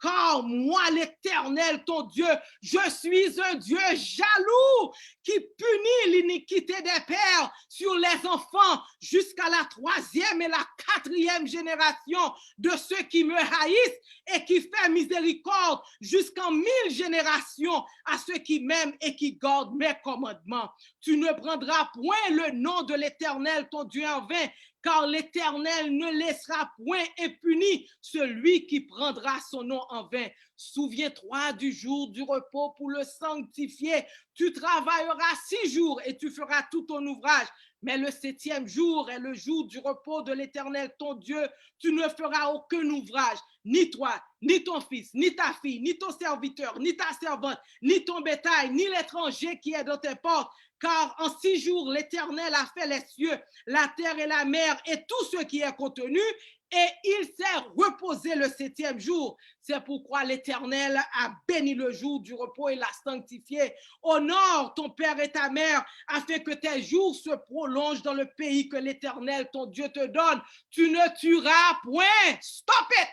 Car moi, l'Éternel, ton Dieu, je suis un Dieu jaloux qui punit l'iniquité des pères sur les enfants jusqu'à la troisième et la quatrième génération de ceux qui me haïssent et qui fait miséricorde jusqu'en mille générations à ceux qui m'aiment et qui gardent mes commandements. Tu ne prendras point le nom de l'Éternel, ton Dieu, en vain, car l'Éternel ne laissera point impuni celui qui prendra son nom en vain. Souviens-toi du jour du repos pour le sanctifier. Tu travailleras six jours et tu feras tout ton ouvrage. Mais le septième jour est le jour du repos de l'Éternel, ton Dieu. Tu ne feras aucun ouvrage, ni toi, ni ton fils, ni ta fille, ni ton serviteur, ni ta servante, ni ton bétail, ni l'étranger qui est dans tes portes. Car en six jours, l'Éternel a fait les cieux, la terre et la mer et tout ce qui est contenu, et il s'est reposé le septième jour. C'est pourquoi l'Éternel a béni le jour du repos et l'a sanctifié. Honore ton père et ta mère, afin que tes jours se prolongent dans le pays que l'Éternel, ton Dieu, te donne. Tu ne tueras point. Stop it.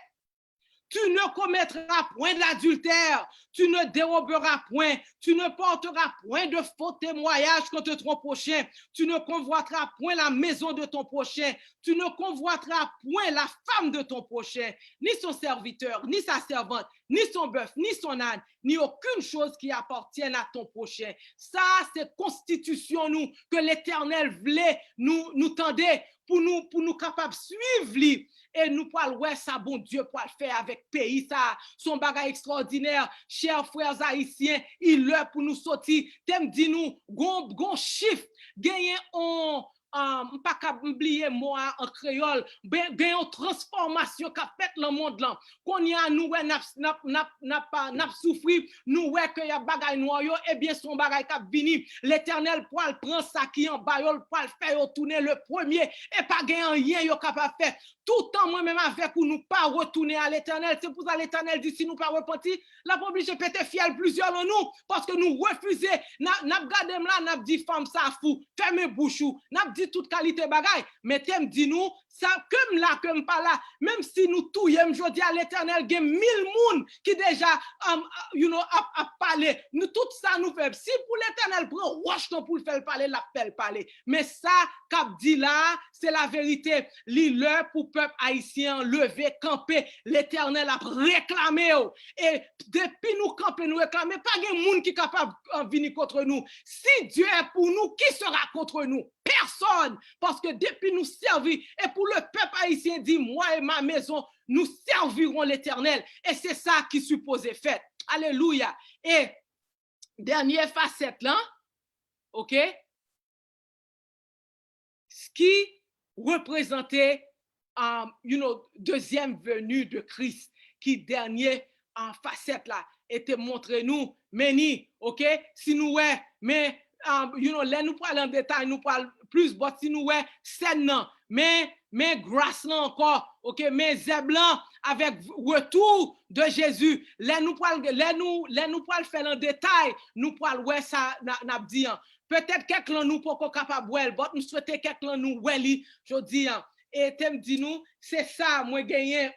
Tu ne commettras point d'adultère, tu ne déroberas point, tu ne porteras point de faux témoignages contre ton prochain, tu ne convoiteras point la maison de ton prochain, tu ne convoiteras point la femme de ton prochain, ni son serviteur, ni sa sèvant, ni son bèf, ni son âne, ni aucune chose qui appartienne à ton prochain. Sa se konstitisyon nou ke Letènèl vle nou, nou tande pou nou, pou nou kapab swiv li. E nou pral wè sa Bondye pral fè avèk peyi sa. Se yon bagay ekstraòdinè. Chè frè ayisyen, il lè pou nou soti. Te m di nou, gon, gon chif, genyen on, ah, m pa kab, m bliye mo a an kreyòl, ben, gen yon transfòmasyon k ap fèt nan mond lan. Kounye a, nou wè n ap, n ap, n ap, n ap, ah, n ap soufri, nou wè ke y ap bagay nwa yo, ebyen, se yon bagay k ap vini. Letènèl pral pran sa ki anba yo, l pral fè yo tounen le premye, e pa gen anyen yo kapab fè. Toutan mwen menm avèk ou, nou pa retounen a Letènèl, se pou sa Letènèl di, si nou pa repanti, l ap oblije pete fyèl plizyè nan nou, paske nou refize. N a, n ap gade m la, n ap di, "Fanm sa fou, fèmen bouch ou." N ap di tout kalite bagay. Men te m di nou, sa ke m la, ke m pa la, menm si nou touye m jodi a, Letènèl gen mil moun ki deja, um, you know, ap, ap pale. Nou, tout sa nou fè, si pou Letènèl pran wòch lan pou l fè l pale, l ap fè l pale. Men sa k ap di la a, se laverite. Li lè pou pèp ayisyen an leve kanpe. Letènèl ap reklame w. E depi nou kanpe, nou reklame, pa gen moun ki kapab, euh, vini kont nou. Si Dieu est pour nous, qui sera contre nous? Personne. Paske depi nou sèvi, e pou le pèp ayisyen di, "Moi et ma maison, nous servirons l'Éternel." E se sa ki sipoze fèt. Alelouya. E dènye fasèt lan, oke? Ki reprezante, um, you know, dezyèm veni de Kris, ki dènye, uh, fasèt la, e te montre nou, men ni, oke, si nou wè, men, um, you know, lè nou pral an detay, nou pral plis, but si nou wè sèn nan, men, men gras lan ankò, oke, men zèb lan avèk retou de Jezi. Lè nou pral, lè nou, lè nou pral fè l an detay, nou pral wè sa n a, n ap di an. Petèt kèk lan nou poko kapab wè l, but m swete kèk lan nou wè li jodi an. E te m di nou, se sa mwen genyen,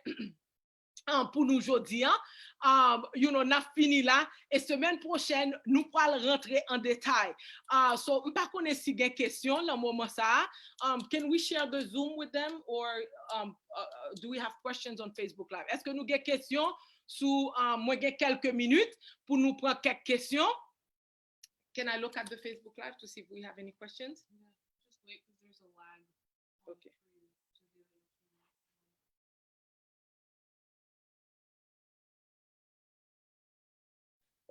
um, pou nou jodi an. Um, you know, n ap fini la. E semèn pwochèn, nou pral rantre an detay. Uh, so, m pa konnen si gen kesyon nan moman sa a. Um, can we share the Zoom with them? Or, um, uh, uh, do we have questions on Facebook Live? Èske nou gen kesyon sou, um, mwen gen kèlke minit pou nou pran kèk kesyon? Can I look at the Facebook Live to see if we have any questions? Yeah, just wait 'cause there's a lag. Okay.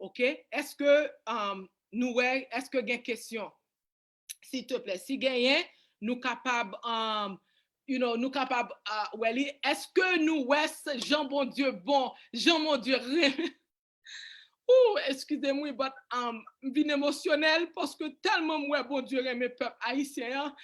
Ok, èske, um, nou wè, èske gen kesyon? Silteplè, si genyen, nou kapab, um, you know, nou kapab, uh, wè li. Èske nou wè s-, jan Bondye bon, jan Bondye renmen? Ooh, eskize m wi, but, um, m vin emosyonèl paske tèlman m wè Bondye renmen pèp ayisyen an.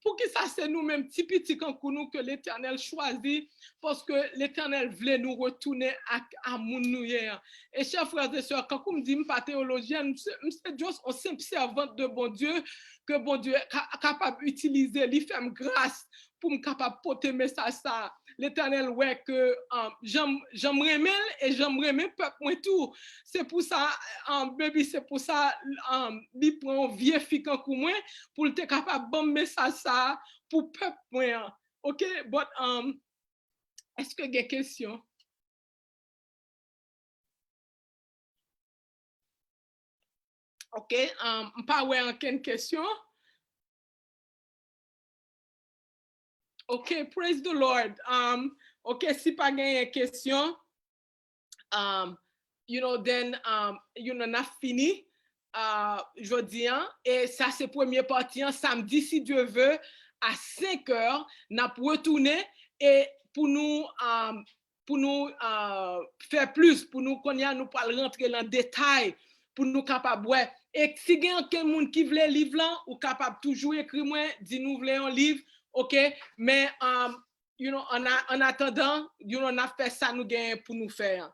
Poukisa se nou menm ti piti kankou nou ke Letènèl chwazi? Paske Letènèl vle nou retounen ak a moun nou ye an. E chè frè e sè, kankou m di, m pa teyologyèn, m se, m se just on senp sèvant de Bondye, ke Bondye ka, kapab itilize, li fè m gras pou m kapab pote mesaj sa a. Letènèl wè ke, um, jan m, jan m renmen l e jan m renmen pèp mwen tou. Se pou sa, um, baby, se pou sa, um, li pran yon vye fi kankou mwen pou l te kapab ban m mesaj sa a pou pèp mwen an. Ok, but, um, èske gen kesyon? Ok, um, m pa wè ankenn kesyon. Ok, praise the Lord. Um, ok, si pa genyen kesyon, um, you know, then, um, you know, n ap fini, uh, jodi an. E sa se premye pati an. Samdi, si Dieu veut, a senk è, n ap retounen e pou nou, um, pou nou, uh, fè plis, pou nou kounye a, nou pral rantre nan detay, pou nou kapab wè. E si gen ankenn moun ki vle liv lan, ou kapab toujou ekri mwen, di nou vle yon liv, ok? Men, um, you know, an a-, an atandan, you know, n ap fè sa nou genyen pou nou fè an.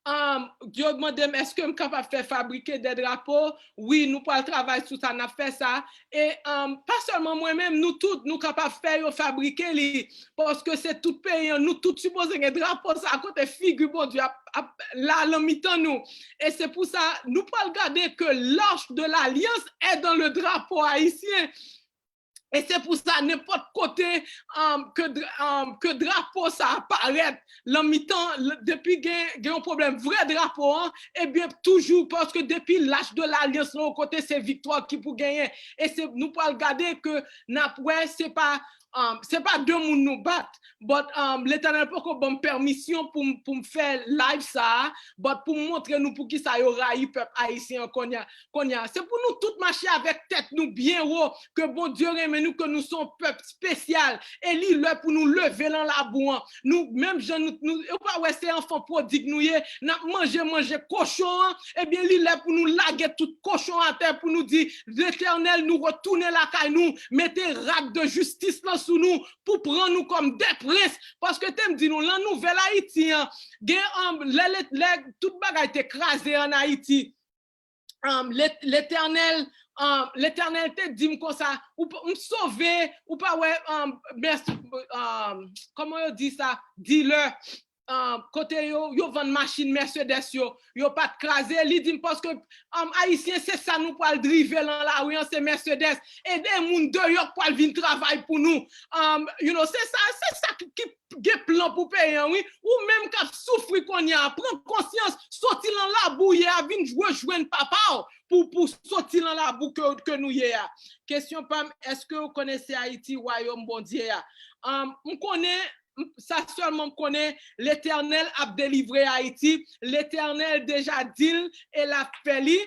um, yo mande m, èske m kapab fè fabrike de drapo? Wi, nou pral travay sou sa, n ap fè sa. E um, pa sèlman mwen menm, nou tout, nou kapab fè yo fabrike li. Paske se tout peyi an, nou tout sipoze gen drapo sa kote figi Bondye ap, ap la nan mitan nou. E se pou sa, nou pral gade ke l'arche de l'alliance est dans le drapeau haïtien. E se pou sa, nenpòt kote um, ke, um, ke drapo sa aparèt nan mitan, depi gen, gen yon pwoblèm vre drapo an, ebyen toujou, paske depi l'arche de l'alliance nan yon kote, se viktwa ki pou genyen. E se, nou pral gade ke n ap wè, se pa um, se pa de moun nou bat, but um, Letènèl poko ban m pèmisyon pou m pou m fè live sa a, but pou m montre nou poukisa yo rayi pèp ayisyen an kounye a. Kounye a, se pou nou tout mache avèk tèt nou byen wo, ke Bondye renmen nou, ke nou se yon pèp espesyal, e li lè pou nou leve nan labou an. Nou, menm jan nou, nou, yo pa wè se anfan pwodig nou ye, n ap manje, manje kochon an, ebyen li lè pou nou lage tout kochon atè, pou nou di, Letènèl, nou retounen lakay nou, mete rad de jistis lan sou nou, pou pran nou kòm de prens, paske te m di nou, lan nouvèl Ayiti an, gen, um, lè, lè, lè tout bagay te kraze an Ayiti, um, Let-, Letènèl, um, Letènèl te di m konsa, ou p-, m sove, ou pa wè, um, mès-, um, kòman yo di sa, dilè, um, kote yo, yo vann machin Mercedes yo, yo pa t kraze, li di m paske um, Ayisyen, se sa nou pral drive lan lari an, se Mercedes. E de moun deyò k pral vin travay pou nou. Um, you know, se sa, se sa ki, ki gen plan pou peyi an, wi. Ou menm k ap soufri kounye a, pran konsyans, soti lan labou w ye a, vin rejwenn papa w pou, pou soti lan labou ke, ke nou ye a. Kesyon pa m, èske w konnen se Ayiti wayòm Bondye a? Um, m konnen, m, sa sèlman m konnen, Letènèl ap delivre Ayiti, Letènèl deja di l e l ap fè li.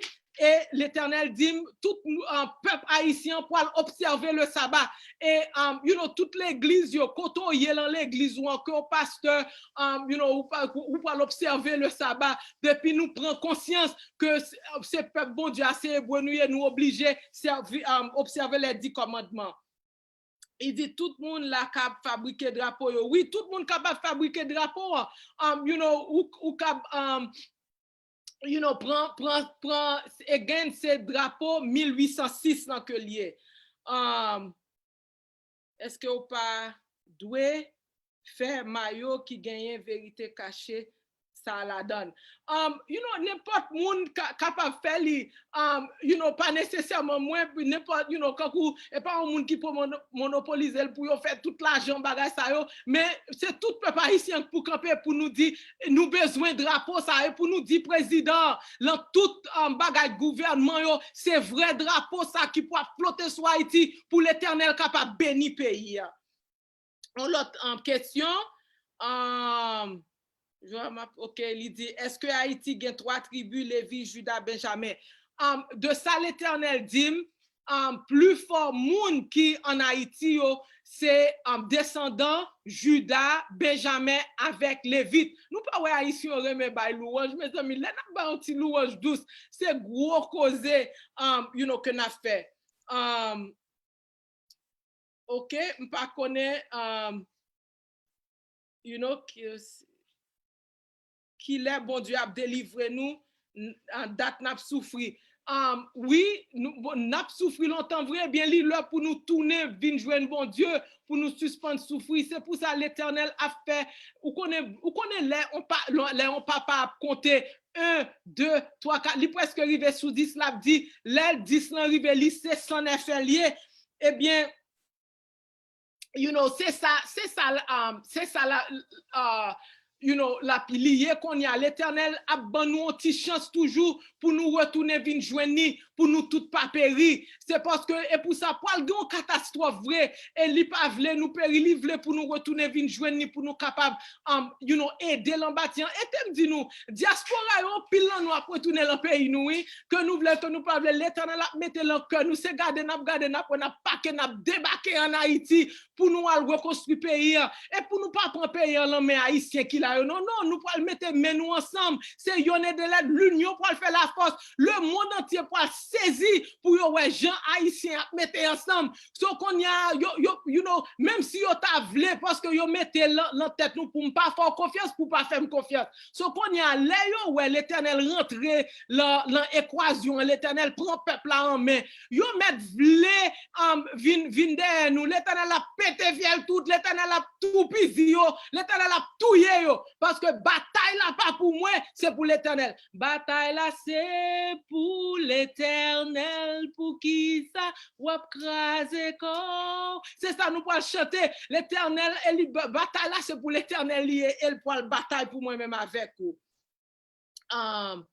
E Letènèl di m, tout uh, pèp ayisyen pral obsève le saba. E, um, you know, tout legliz yo, kote w ye lan legliz ou an, ke w pastè, um, you know, ou pa, ou pral obsève le saba. Depi nou pran konsyans ke se, se pèp Bondye a, se ebre nou ye, nou oblije sèvi, um, obsève les dix commandements. Li di tout moun la kab fabrike drapo yo. Wi, tout moun kapab fabrike drapo an. Um, you know, ou, ou kab, um, you know, pran, pran, pran, again, se drapo mil uit san sis lan ke l ye. Um, èske w pa dwe fè mayo ki genyen verite kache sa ladan l? Um, you know, nenpòt moun ka, kapab fè li. Um, you know, pa nesesèman mwen, nenpòt, you know, kankou, e pa yon moun ki pou mono-, monopolize l pou yo fè tout lajan bagay sa yo, men se tout pèp ayisyen pou kanpe pou nou di, nou bezwen drapo sa, e pou nou di prezidan, lan tout, um, bagay gouvènman yo, se vrè drapo sa ki pou ap flote sou Ayiti pou Letènèl kapab beni peyi a. Yon lòt, um, kesyon. Um, Joram ap, ok, li di, èske Ayiti gen twa tribi, Levi, Jida, Benjamen? Um, de sa Letènèl di m, um, pli fò moun ki ann Ayiti yo, se, um, desandan Jida, Benjamen avèk Levit. Nou pa wè Ayisyen yo renmen bay louwanj, mezanmi, lè n ap bay yon ti louwanj dous, se gwo koze, um, you know, ke n ap fè. Um, ok, m pa konnen, um, you know, ki, kilè Bondye ap delivre nou, n-, an dat n ap soufri. Um, wi, nou, bon, n ap soufri lontan vre, ebyen li lè pou nou tounen vin jwenn Bondye, pou nou sispann soufri. Se pou sa Letènèl ap fè, ou konnen, ou konnen lè on pa, lè on papa ap konte en, de, twa, kat, li prèske rive sou dis, l ap di, lè dis lan rive, li se san nèf l ye. Ebyen, you know, se sa, se sa, um, se sa la, uh, you know, l ap li ye kounye a. Letènèl ap ban nou yon ti chans toujou pou nou retounen vin jwenn li, pou nou tout pa peri. Se paske, e pou sa, pral gen yon katastwòf vre, e li pa vle nou peri, li vle pou nou retounen vin jwenn li, pou nou kapab, um, you know, ede l anba tè an. E te m di nou, dyaspora yo, pil nan nou ap retounen lan peyi nou, wi. Ke nou vle, ke nou pa vle, Letènèl ap mete lan kè nou. Se gade n ap gade, n ap wè, n ap pake, n ap debake ann Ayiti pou nou al rekonstwi peyi an. E pou nou pa pran peyi an lan men Ayisyen ki la yo. Non, non, nou pral mete men nou ansanm. Se yonn ede lòt, linyon pral fè lafòs. Lemonn antye pral sezi pou yo wè jan Ayisyen ap mete ansanm. So kounye a, yo, yo, you know, menm si yo ta vle, paske yo mete l lan, lan tèt nou pou m pa fè w konfyans, pou w pa fè m konfyans. So kounye a, lè yo wè Letènèl rantre lan, lan ekwasyon an, Letènèl pran pèp la an men, yo mèt vle um, vin, vin dèyè nou. Letènèl ap pete fyèl tout, Letènèl ap toupizi yo, Letènèl ap touye yo. Paske batay la pa pou mwen, se pou Letènèl. Batay la se pou Letènèl, poukisa w ap kraze kò w? Se sa nou pral chante. Letènèl, e li, ba- batay la se pou Letènèl li ye, e l pral batay pou mwen menm avèk ou. Um,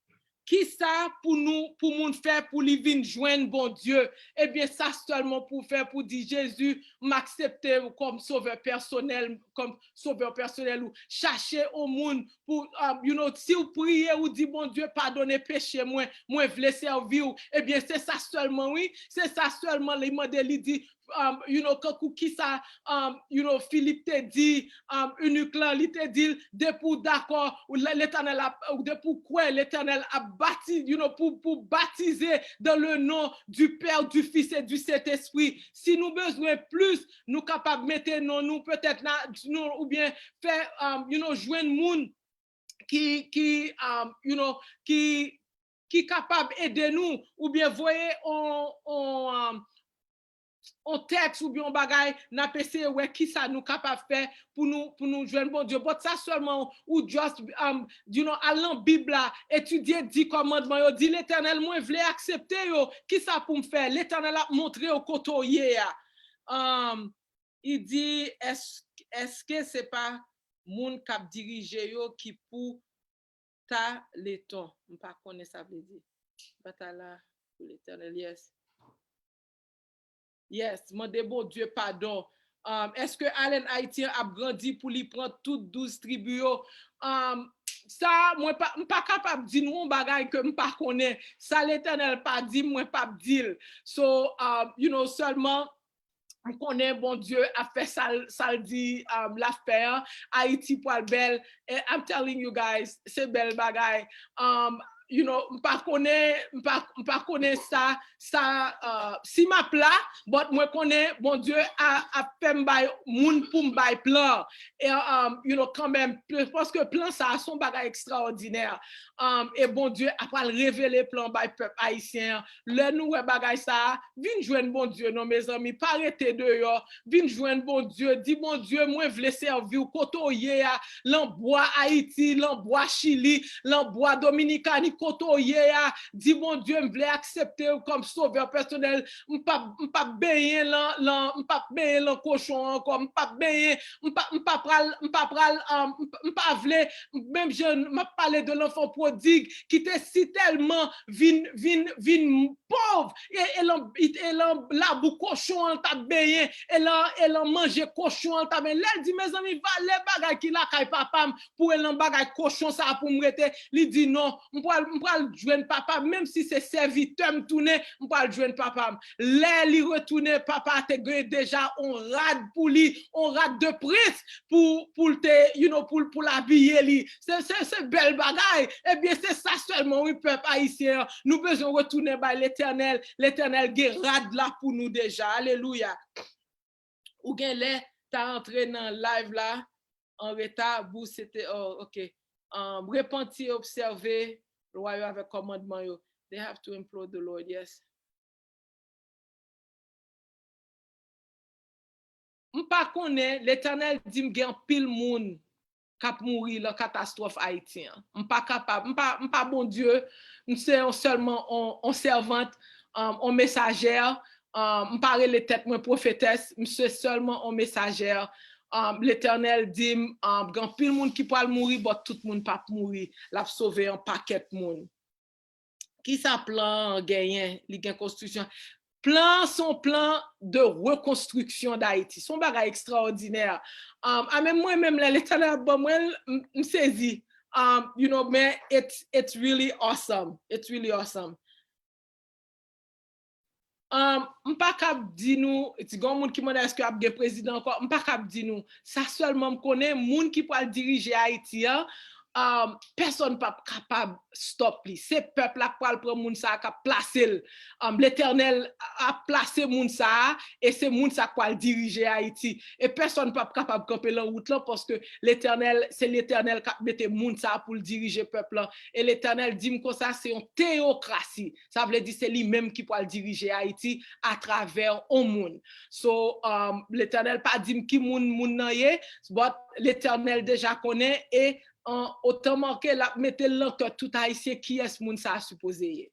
kisa pou nou, pou moun fè pou li vin jwenn Bondye? Ebyen, sa sèlman pou fè, pou di, Jezi, m aksepte w kòm sovè pèsonèl, kòm sovè pèsonèl ou. Chache yon moun pou, um, you know, si w priye, ou di, Bondye, padone peche mwen, mwen vle sèvi w. Ebyen, se sa sèlman, wi. Se sa sèlman li mande, li di, um, you know, kankou kisa, um, you know, Filip te di, um, inik lan, li te di l, depi w dakò, ou le- Letènèl ap, ou depi w kwè, Letènèl ap bati, you know, pou, pou batize dans le nom du Père, du Fils et du Saint-Esprit. Si nou bezwen plis, nou kapab mete non nou, petèt, na, nou, oubyen fè, um, you know, jwenn moun ki, ki, um, you know, ki, ki kapab ede nou, oubyen voye on, on, um, on tèks oubyen on bagay, n ap eseye wè kisa nou kapab fè pou nou, pou nou jwenn Bondye. But sa sèlman ou just, um, you know, al nan Bib la, etidye di kòmandman yo, di, Letènèl, mwen vle aksepte yo, kisa pou m fè? Letènèl ap montre w kote w ye a. Um, li di, "Èske, èske se pa moun k ap dirije yo ki pou ta leton?" M pa konnen sa vle di. Batay la pou Letènèl, yes. Yes, mande Bondye padon. Um, èske Alèn Ayiti an ap grandi pou li pran tout douz tribi yo? Um, sa, mwen pa, m pa kapab di nou yon bagay ke m pa konnen. Sa Letènèl pa di m, mwen p ap di l. So, um, you know, sèlman, m konnen Bondye ap fè sa l, sa l di, um, l ap fè an. Ayiti pral bèl. And I'm telling you guys, se bèl bagay. Um, you know, m pa konnen, m pa, m pa konnen sa, sa, uh, si m ap la, but mwen konnen Bondye a, ap fè m bay moun pou m bay plan. E, um, you know, kanmenm, paske plan sa a se yon bagay ekstraòdinè. Um, e Bondye ap pral revele plan bay pèp ayisyen an. Lè nou wè bagay sa a, vin jwenn Bondye non, mezanmi, pa rete deyò. Vin jwenn Bondye, di, Bondye, mwen vle sèvi w kote w ye a, lan bwa Ayiti, lan bwa Chili, lan bwa Dominikani, kote w ye a. Di, Bondye, m vle aksepte w kòm sovè pèsonèl. M p ap, m p ap benyen lan, lan, m p ap benyen lan kochon an ankò. M p ap benyen, m pa, m pa pral, m pa pral, um, m p- m pa vle, menm jan m ap pale de lanfan pwodig ki te si tèlman vin, vin, vin pòv, e, e lan, e lan labou kochon an l t ap benyen, e lan, e lan manje kochon an l t ap benyen. Lè l di, mezanmi, valè bagay ki lakay papa m pou e lan bagay kochon sa a pou m rete, li di, non, m pral, m pral jwenn papa m, menm si se sèvitè m tounen, m pral jwenn papa m. Lè li retounen, papa a te gen deja on rad pou li, on rad de prens pou, pou l te, you know, pou, pou l abiye li. Se, se, se bèl bagay. Ebyen, se sa sèlman, wi, pèp ayisyen an. Nou bezwen retounen bay Letènèl. Letènèl gen rad la pou nou deja. Alelouya. Ou gen lè ta antre nan live la an reta, bou se te, oh, ok. Um, repanti, obsève lwa yo avèk kòmandman yo. They have to implore the Lord, yes. M pa konnen, Letènèl di m gen anpil moun k ap mouri lan katastwòf Ayiti an. M pa kapab, m pa, m pa Bondye, m se yon sèlman on, on sèvant, um, on mesajè, um, m pa rele tèt mwen pwofetès, m se sèlman on mesajè. Um, Letènèl di m, um, gen anpil moun ki pral mouri, but tout moun p ap mouri. L ap sove yon pakèt moun. Kisa plan an genyen? Li gen konstriksyon. Plan an se yon plan de rekonstriksyon Dayiti. Se yon bagay ekstraòdinè. Um, a menm mwen menm, lè Letènèl ap ban mwen l, m, m sezi. Um, you know, men it's, it's really awesome. It's really awesome. Um, m pa kab di nou, ti gen moun ki mande èske ap gen prezidan ankò, m pa kab di nou. Sa sèlman m konnen, moun ki pral dirije Ayiti an, um, pèsonn p ap kapab stop li. Se pèp la k pral pran moun sa a k ap plase l. Um, Letènèl ap plase moun sa a, e se moun sa a k pral dirije Ayiti. E pèsonn p ap kapab kanpe lan wout lan, paske Letènèl, se Letènèl k ap mete moun sa a pou l dirije pèp lan. E Letènèl di m konsa, se yon teyokrasi. Sa vle di se li menm ki pral dirije Ayiti atravè yon moun. So, um, Letènèl pa di m ki moun moun nan ye, but Letènèl deja konnen, e an otan manke, l ap mete l nan kè tout Ayisyen kiyès moun sa a sipoze ye.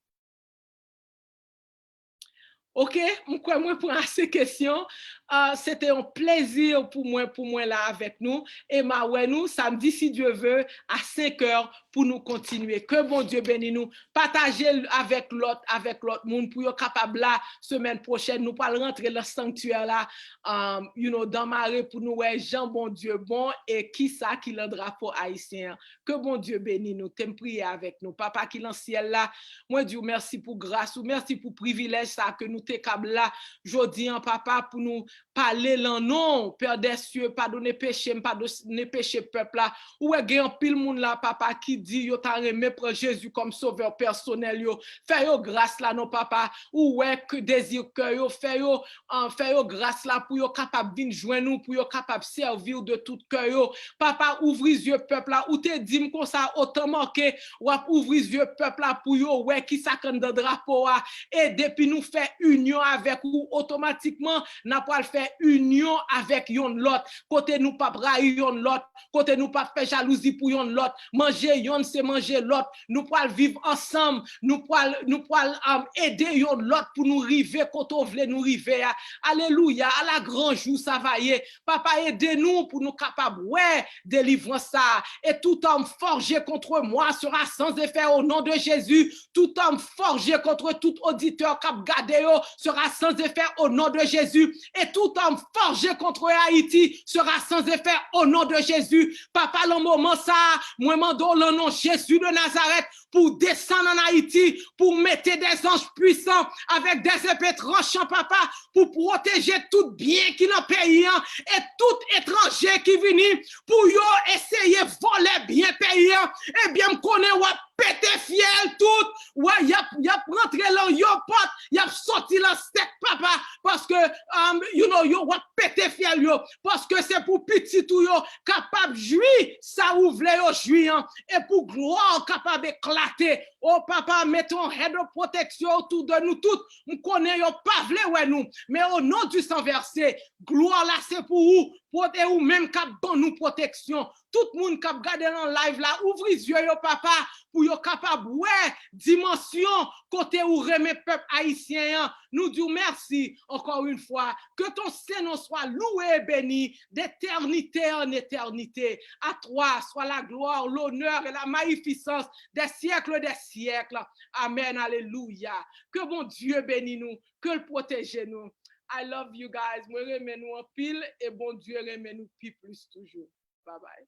Ok, m kwè mwen pran ase kesyon. Ah, se te yon plezi pou mwen, pou mwen la avèk nou. E m a wè nou samdi, si Dye ve, a senk è, pou nou kontinye. Ke Bondye beni nou. Pataje l avèk lòt, avèk lòt moun, pou yo kapab la semèn pwochèn. Nou pral rantre lan sanktyè la, um, you know, dan mare, pou nou wè jan Bondye bon e kisa ki lan drapo ayisyen an. Ke Bondye beni nou. Te m priye avèk nou. Papa ki lan syèl la, mwen di w mèsi pou gras ou, mèsi pou privilèj sa ke nou te kab la jodi an, papa, pou nou pale lan non w. Pè dèsyeu, padone peche m, padone peche pèp la. Ou wè gen anpil moun la, papa, ki di yo ta renmen pran Jezi kòm sovè pèsonèl yo. Fè yo gras la non, papa. Ou wè ke dezi kè yo, fè yo, ah, fè yo gras la pou yo kapab vin jwenn ou, pou yo kapab sèvi w de tout kè yo. Papa, ouvri zye pèp la. Ou te di m konsa, otan manke, w ap ouvri zye pèp la pou yo wè kisa k anndan drapo a. E depi nou fè inyon avèk ou, otomatikman, n ap pral fè inyon avèk yonn lòt, kote nou p ap rayi yonn lòt, kote nou p ap fè jalouzi pou yonn lòt, manje yonn se manje lòt, nou pral viv ansanm, nou pral, nou pral, um, ede yonn lòt pou nou rive kote w vle nou rive a. Alelouya, ala gran jou sa va ye. Papa, ede nou pou nou kapab wè delivrans sa a. Et tout arme forgée contre moi sera sans effet au nom de Jésus. Tout arme forgée contre tout auditeur k ap gade yo sera sans effet au nom de Jésus. Et tout arme forgée contre Haïti sera sans effet au nom de Jésus. Papa, lan moman sa a, mwen mande w lan non Jezi de Nazarèt, pou w desann ann Ayiti, pou w mete dè zanj pwisan avèk dè zepe tranchan, papa, pou pwoteje tout byen ki nan peyi an e tout etranje ki vini pou yo eseye vòlè byen peyi an. Ebyen, m konnen w ap pete fyèl tout. Wè, y ap, y ap rantre lan yon pòt, y ap sòti lan sèt, papa, paske, um, you know, yo, w ap pete fyèl yo, paske se pou pitit ou yo kapab jwi sa ou vle yo jwi an, e pou glwa w kapab eklate. O papa, mete yon hedge de protection autour de nou tout. M konnen yo pa vle wè nou, men o non di san vèse, glwa la se pou ou, pwote ou menm k ap ban nou pwoteksyon. Tout moun k ap gade nan live la, ouvri zye yo, papa, pou yo kapab wè dimansyon kote ou renmen pèp ayisyen an. Nou di w mèsi encore une fois. Que ton Saint nom soit loué et béni d'éternité en éternité. À toi soit la gloire, l'honneur et la magnificence des siècles des siècles. Amen, alelouya. Ke Bondye beni nou, ke l pwoteje nou. I love you guys. Mwen renmen nou anpil e Bondye renmen nou pi plis toujou. Bye bye.